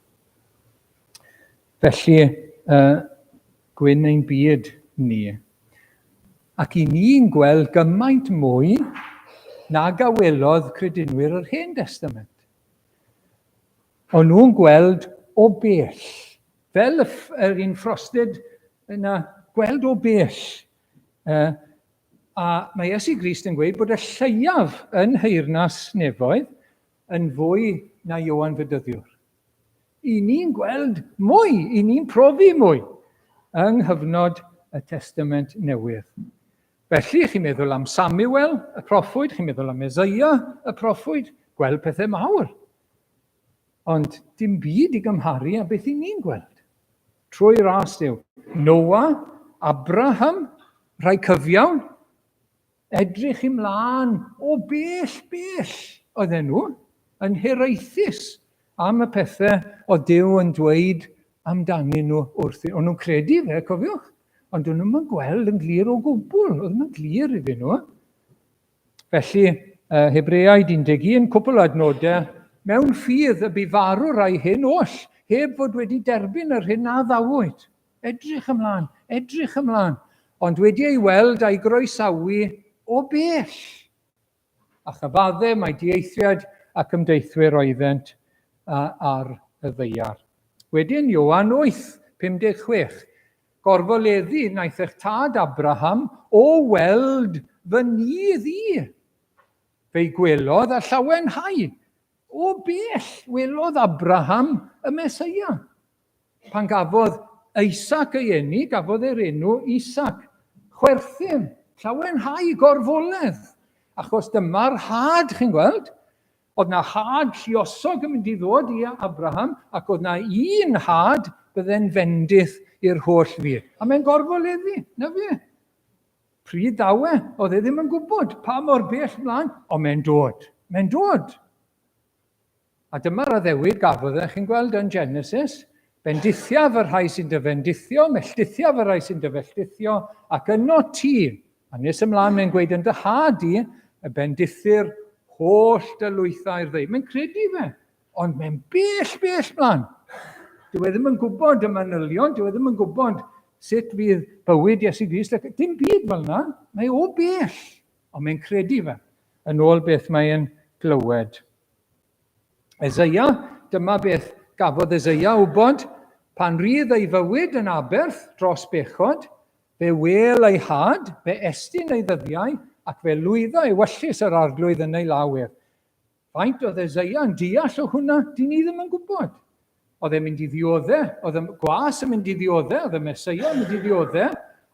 Felly, gwyn ein byd ni. Ac i ni'n gweld gymaint mwy nag a welodd credinwyr yr Hen Destament. O'n nhw'n gweld o bell, fel y, yr un frosted yna, gweld o bell. A mae Iesu Grist yn gweud bod y lleiaf yn nheyrnas nefoedd yn fwy na Ioan Fedyddiwr. I ni'n gweld mwy, i ni'n profi mwy yng nghyfnod y Testament Newydd. Felly, chi'n meddwl am Samuel, y proffwyd, chi'n meddwl am Eseia, y proffwyd, gweld pethau mawr. Ond dim byd i gymharu â beth i ni'n gweld. Trwy ras Duw. Noa, Abraham, rhai cyfiawn, Edrych ymlaen o bell bell oedden nhw, yn hiraethus am y pethau oedd Duw yn dweud amdanyn nhw wrthyn. O'n nhw'n credu fe, cofiwch, ond o'n nhw'n gweld yn glir o gwbl, oedd yn glir iddyn nhw. Felly, Hebreaid 11, cwpl o adnodau, mewn ffydd y bu farw rai hyn oll, heb fod wedi derbyn yr hyn a ddawyd. Edrych ymlaen, edrych ymlaen, ond wedi ei weld a'i groesawu o bell. A chyfadde mai dieithriaid ac ymdeithwyr oeddent ar y ddaear. Wedyn Ioan 8, 56, Gorfoleddu wnaeth eich tad Abraham o weld fy nydd i. Fe'i gwelodd a llawenhau. O bell welodd Abraham y Meseia. Pan gafodd Isaac ei eni, gafodd e'r enw Isaac. Chwerthin, llawenhau, gorfoledd. Achos dyma'r had, chi'n gweld? Oedd na had lluosog yn mynd i ddod i Abraham, ac oedd na un had bydde'n fendith i'r holl fyd. A mae'n gorfoleddu, na fe. Pryd daw e? Oedd e ddim yn gwybod pa mor bell mlaen, ond mae'n dod. Mae'n dod. A dyma'r addewid gafodd e, chi'n gweld yn Genesis, bendithiaf y rhai sy'n dy fendithio, melltithiaf y rhai sy'n dy felltithio, ac yno ti, a nes ymlaen mae'n gweud yn dy had di, y bendithir holl dy lwythau'r ddeu. Mae'n credu fe, ond mae'n bell, bell mlaen. Dyw e ddim yn gwybod y manylion, dyw e ddim yn gwybod sut fydd bywyd Iesu Grist, ac dim byd fel yna, mae o bell, ond mae'n credu fe, yn ôl beth mae'n glywed. Eseia, dyma beth gafodd Eseia wybod, pan rydd ei fywyd yn aberth dros bechod, fe wêl ei had, fe estyn ei ddyddiau, ac fe lwyddo ewyllys yr arglwydd yn ei law ef. Faint oedd Eseia yn deall o hwnna, dyn ni ddim yn gwybod. Oedd e'n mynd i ddiodde, oedd y gwas yn mynd i ddiodde, oedd y Meseia yn mynd i ddiodde,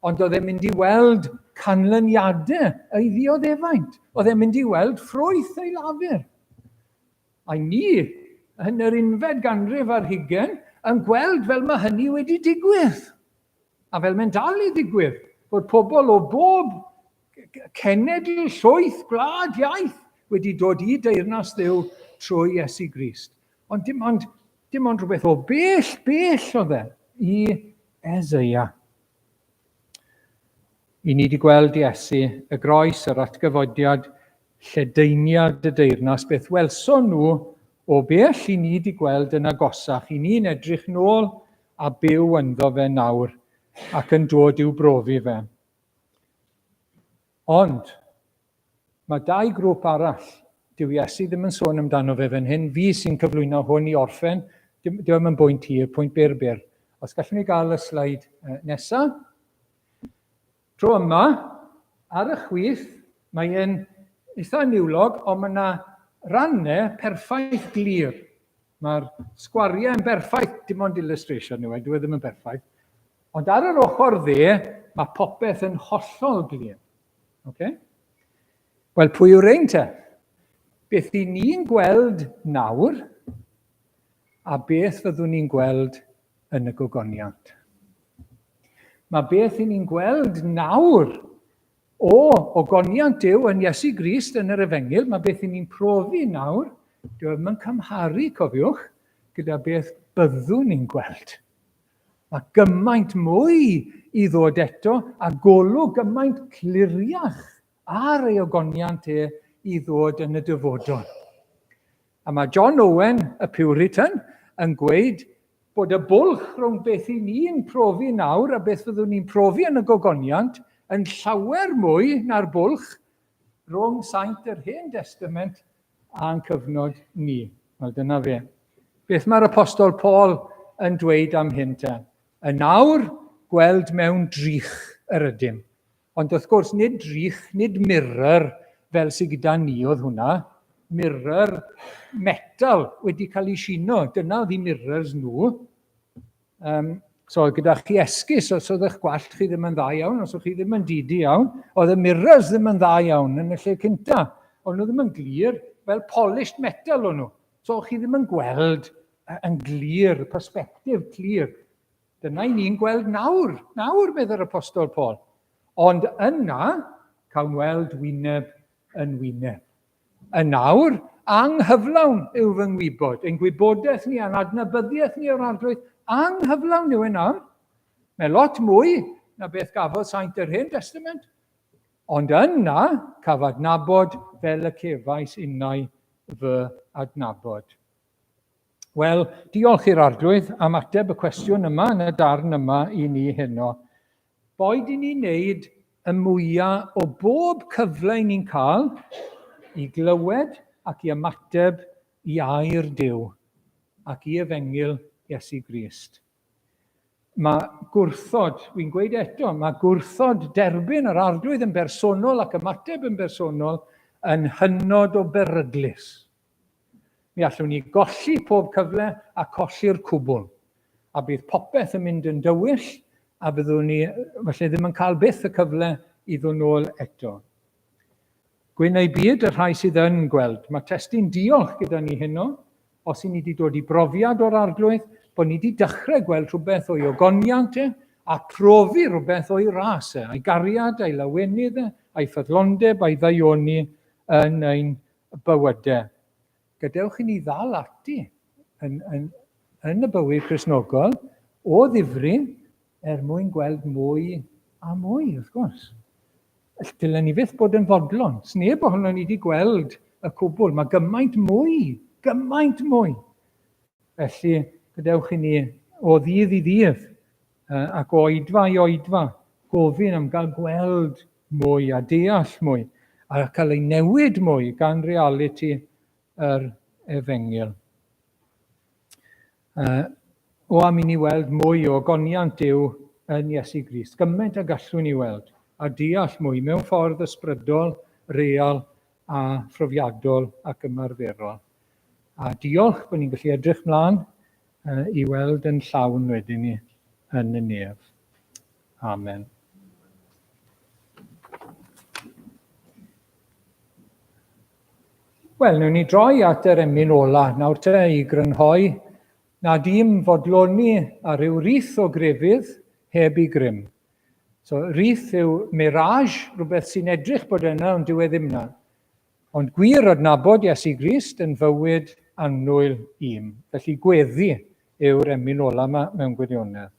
ond oedd e'n mynd i weld canlyniadau ei ddioddefaint. Oedd e'n mynd i weld ffrwyth ei lafur. A ni, yn yr unfed ganrif ar hugen, yn gweld fel mae hynny wedi digwydd. A fel mae'n dal i ddigwydd, bod pobl o bob cenedl, llwyth, gwlad, iaith wedi dod i deyrnas Dduw trwy Iesu Grist. Ond dim ond, dim ond rhywbeth o bell, bell oedd e i Eseia. I ni wedi gweld Iesu, y groes, yr atgyfodiad, lledaeniad y deyrnas, beth welson nhw o bell i ni wedi gweld yn agosach. I ni'n edrych nôl a byw ynddo fe nawr ac yn dod i'w brofi fe. Ond, mae dau grŵp arall. Dyw Iesu ddim yn sôn amdano fe fan hyn. Fi sy'n cyflwyno hwn i orffen. Dim yn bwynt hir, pwynt byr byr. Os gallwn ni gael y sleid nesaf. Tro yma, ar y chwith, mae e'n eitha niwlog, ond mae yna rannau perffaith glir. Mae'r sgwariau yn berffaith, dim ond illustration yw e, dyw e ddim yn berffaith. Ond ar yr ochr dde, mae popeth yn hollol glir. Okay? Wel, pwy yw'r ein te? Beth i ni'n gweld nawr, a beth fyddwn ni'n gweld yn y gogoniant. Mae beth i ni'n gweld nawr o ogoniant Duw yn Iesu Grist yn yr Efengyl, mae beth i ni'n profi nawr, dyw e ddim yn cymharu, cofiwch, gyda beth byddwn ni'n gweld. Mae gymaint mwy i ddod eto a golwg gymaint cliriach ar ei ogoniant e i ddod yn y dyfodol. A mae John Owen, y Puritan, yn gweud bod y bwlch rhwng beth i ni'n profi nawr a beth fyddwn ni'n profi yn y gogoniant yn llawer mwy na'r bwlch rhwng saint yr Hen Destament a'n cyfnod ni. Wel, dyna fe. Beth mae'r Apostol Paul yn dweud am hyn te? Yn awr, gweld mewn drych yr ydym. Ond wrth gwrs, nid drych, nid mirror fel sydd gyda ni oedd hwnna. Mirror metal wedi cael ei sino. Dyna oedd eu mirrors nhw. So gyda chi esgus, os oedd eich gwallt chi ddim yn dda iawn, os oedd chi ddim yn didi iawn, oedd y mirrors ddim yn dda iawn yn y lle cynta. Ond nhw ddim yn glir, fel polished metal o'n nhw. So chi ddim yn gweld yn glir, perspective clir. Dyna i ni'n gweld nawr, nawr, medd yr Apostol Paul. Ond yna, cawn weld wyneb yn wyneb. Yn nawr, anghyflawn yw fy ngwybod. Ein gwybodaeth ni a'n adnabyddiaeth ni o'r Arglwydd, anghyflawn yw e nawr. Mae lot mwy na beth gafodd saint yr Hen Testament. Ond yna, caf adnabod fel y cefais innau fy adnabod. Wel, diolch i'r Arglwydd am ateb y cwestiwn yma yn y darn yma i ni heno. Boed i ni wneud y mwyaf o bob cyfle i ni'n cael i glywed ac i ymateb i air Duw ac i efengyl Iesu Grist. Mae gwrthod, wy'n gweud eto, mae gwrthod derbyn yr Arglwydd yn bersonol ac ymateb yn bersonol yn hynod o beryglus. Mi allwn ni golli pob cyfle a colli'r cwbl. A bydd popeth yn mynd yn dywyll a byddwn ni falle ddim yn cael byth y cyfle i ddod nôl eto. Gwyn eu byd y rhai sydd yn gweld. Mae testun diolch gyda ni heno, os i ni wedi dod i brofiad o'r Arglwydd, bod ni wedi dechrau gweld rhywbeth o'i ogoniant e, a profi rhywbeth o'i ras e, a'i gariad, a'i lawenydd e, a'i ffyddlondeb, a'i ddaioni yn ein bywydau. Gadewch i ni ddal ati yn, yn, yn y bywyd Cristnogol o ddifri er mwyn gweld mwy a mwy, wrth gwrs. Dylen ni fyth bod yn fodlon. Sneb ohono ni wedi gweld y cwbl. Mae gymaint mwy, gymaint mwy. Felly, gadewch i ni o ddydd i ddydd ac o oedfa i oedfa gofyn am gael gweld mwy a deall mwy a cael ei newid mwy gan realiti yr efengyl. O am i ni weld mwy o goniant Duw yn Iesu Grist, gymaint a gallwn ni weld a deall mwy mewn ffordd ysbrydol, real a phrofiadol ac ymarferol. A diolch bod ni'n gallu edrych mlaen i weld yn llawn wedyn ni yn y nef. Amen. Wel, newn ni droi at yr emyn ola nawr te i grynhoi na dim fodloni ar ryw rith o grefydd heb i grym. So, rith yw mirage, rhywbeth sy'n edrych bod yna ond dyw e ddim yna. Ond gwir adnabod Iesu Grist yn fywyd annwyl i'm. Felly gweddi yw'r emyn ola yma mewn gwirionedd.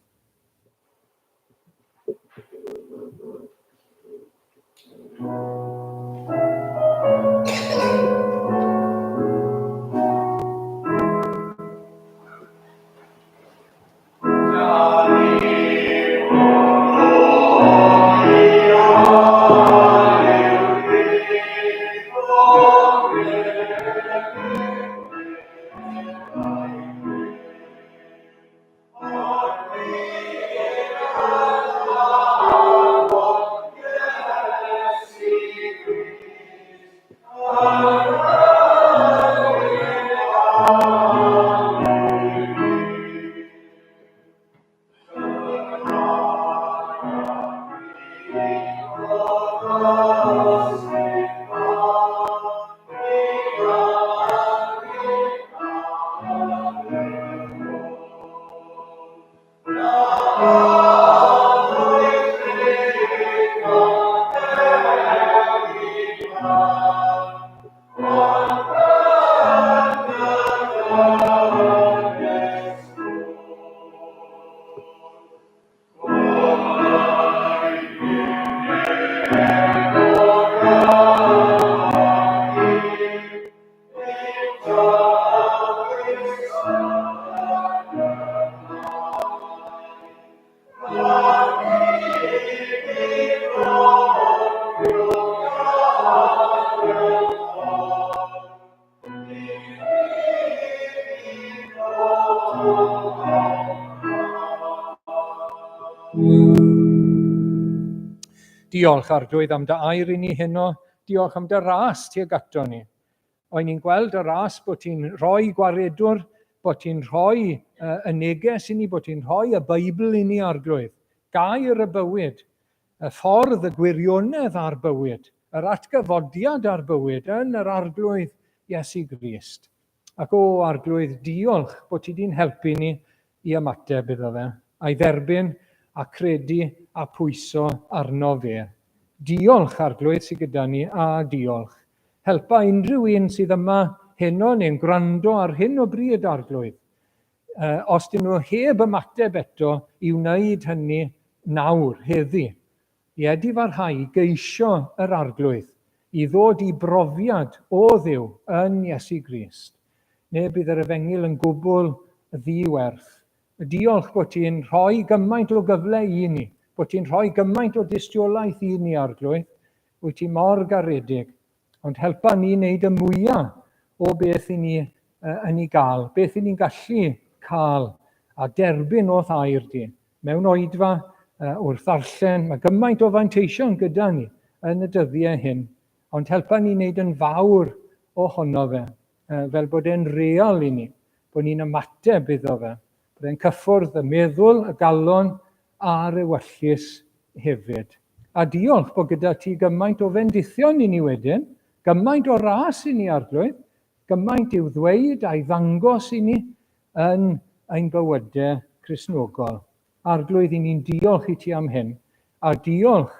Diolch, Arglwydd, am dy air i ni heno. Diolch am dy ras tuag ato ni. Oen ni'n gweld y ras bod ti'n rhoi gwaredwr, bod ti'n rhoi y neges i ni, bod ti'n rhoi y Beibl i ni, Arglwydd. Gair y bywyd, y ffordd, y gwirionedd a'r bywyd, yr atgyfodiad a'r bywyd yn yr Arglwydd Iesu Grist. Ac o, Arglwydd, diolch bod ti di'n helpu ni i ymateb iddo fe, a'i dderbyn a credu a pwyso arno fe. Diolch, Arglwydd, sydd gyda ni, a diolch. Helpa unrhyw un sydd yma heno neu'n gwrando ar hyn o bryd, Arglwydd. Os dyn nhw heb ymateb eto, i wneud hynny nawr, heddi. I edifarhau i geisio yr Arglwydd, i ddod i brofiad o Dduw yn Iesu Grist. Neu bydd yr efengyl yn gwbl ddi-werth. Diolch bod ti'n rhoi gymaint o gyfle i ni, bod ti'n rhoi gymaint o dystiolaeth i ni, Arglwydd. Wyt ti mor garedig. Ond helpa ni wneud y mwyaf o beth i ni yn ei gael, beth i ni'n gallu cael a derbyn o'th air di. Mewn oedfa, wrth ddarllen, mae gymaint o fanteision gyda ni yn y dyddiau hyn, ond helpa ni wneud yn fawr ohono fe, fel bod e'n real i ni, bod ni'n ymateb iddo fe, bod e'n cyffwrdd y meddwl, y galon a'r ewyllys hefyd. A diolch bod gyda ti gymaint o fendithion i ni wedyn, gymaint o ras i ni, Arglwydd, gymaint i'w ddweud a'i ddangos i ni yn ein bywydau Cristnogol. Arglwydd, i ni'n diolch i ti am hyn, a diolch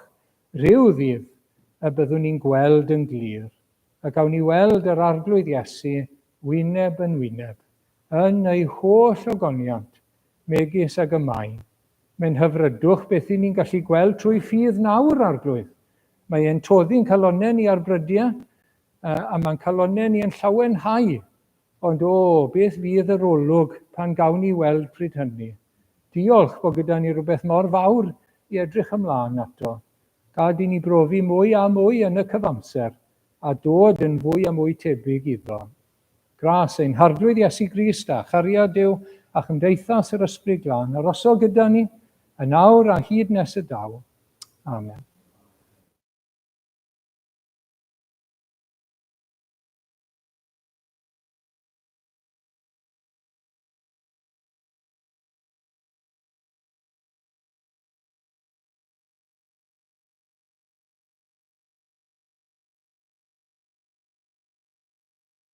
rhyw ddydd y byddwn ni'n gweld yn glir, a gawn ni weld yr Arglwydd Iesu wyneb yn wyneb, yn ei holl ogoniant, megis ag y mae. Mae'n hyfrydwch beth i ni'n gallu gweld trwy ffydd nawr, Arglwydd. Mae e'n toddi'n calonnau ni ar brydiau, a mae'n calonnau ni yn llawenhau. Ond o, beth fydd yr olwg pan gawn ni weld pryd hynny? Diolch bod gyda ni rhywbeth mor fawr i edrych ymlaen ato. Gad i ni brofi mwy a mwy yn y cyfamser, a dod yn fwy a mwy tebyg iddo. Gras ein Harglwydd Iesu Grist a chariad Duw a chymdeithas yr Ysbryd Glân aroso gyda ni, yn awr a hyd nes y daw. Amen.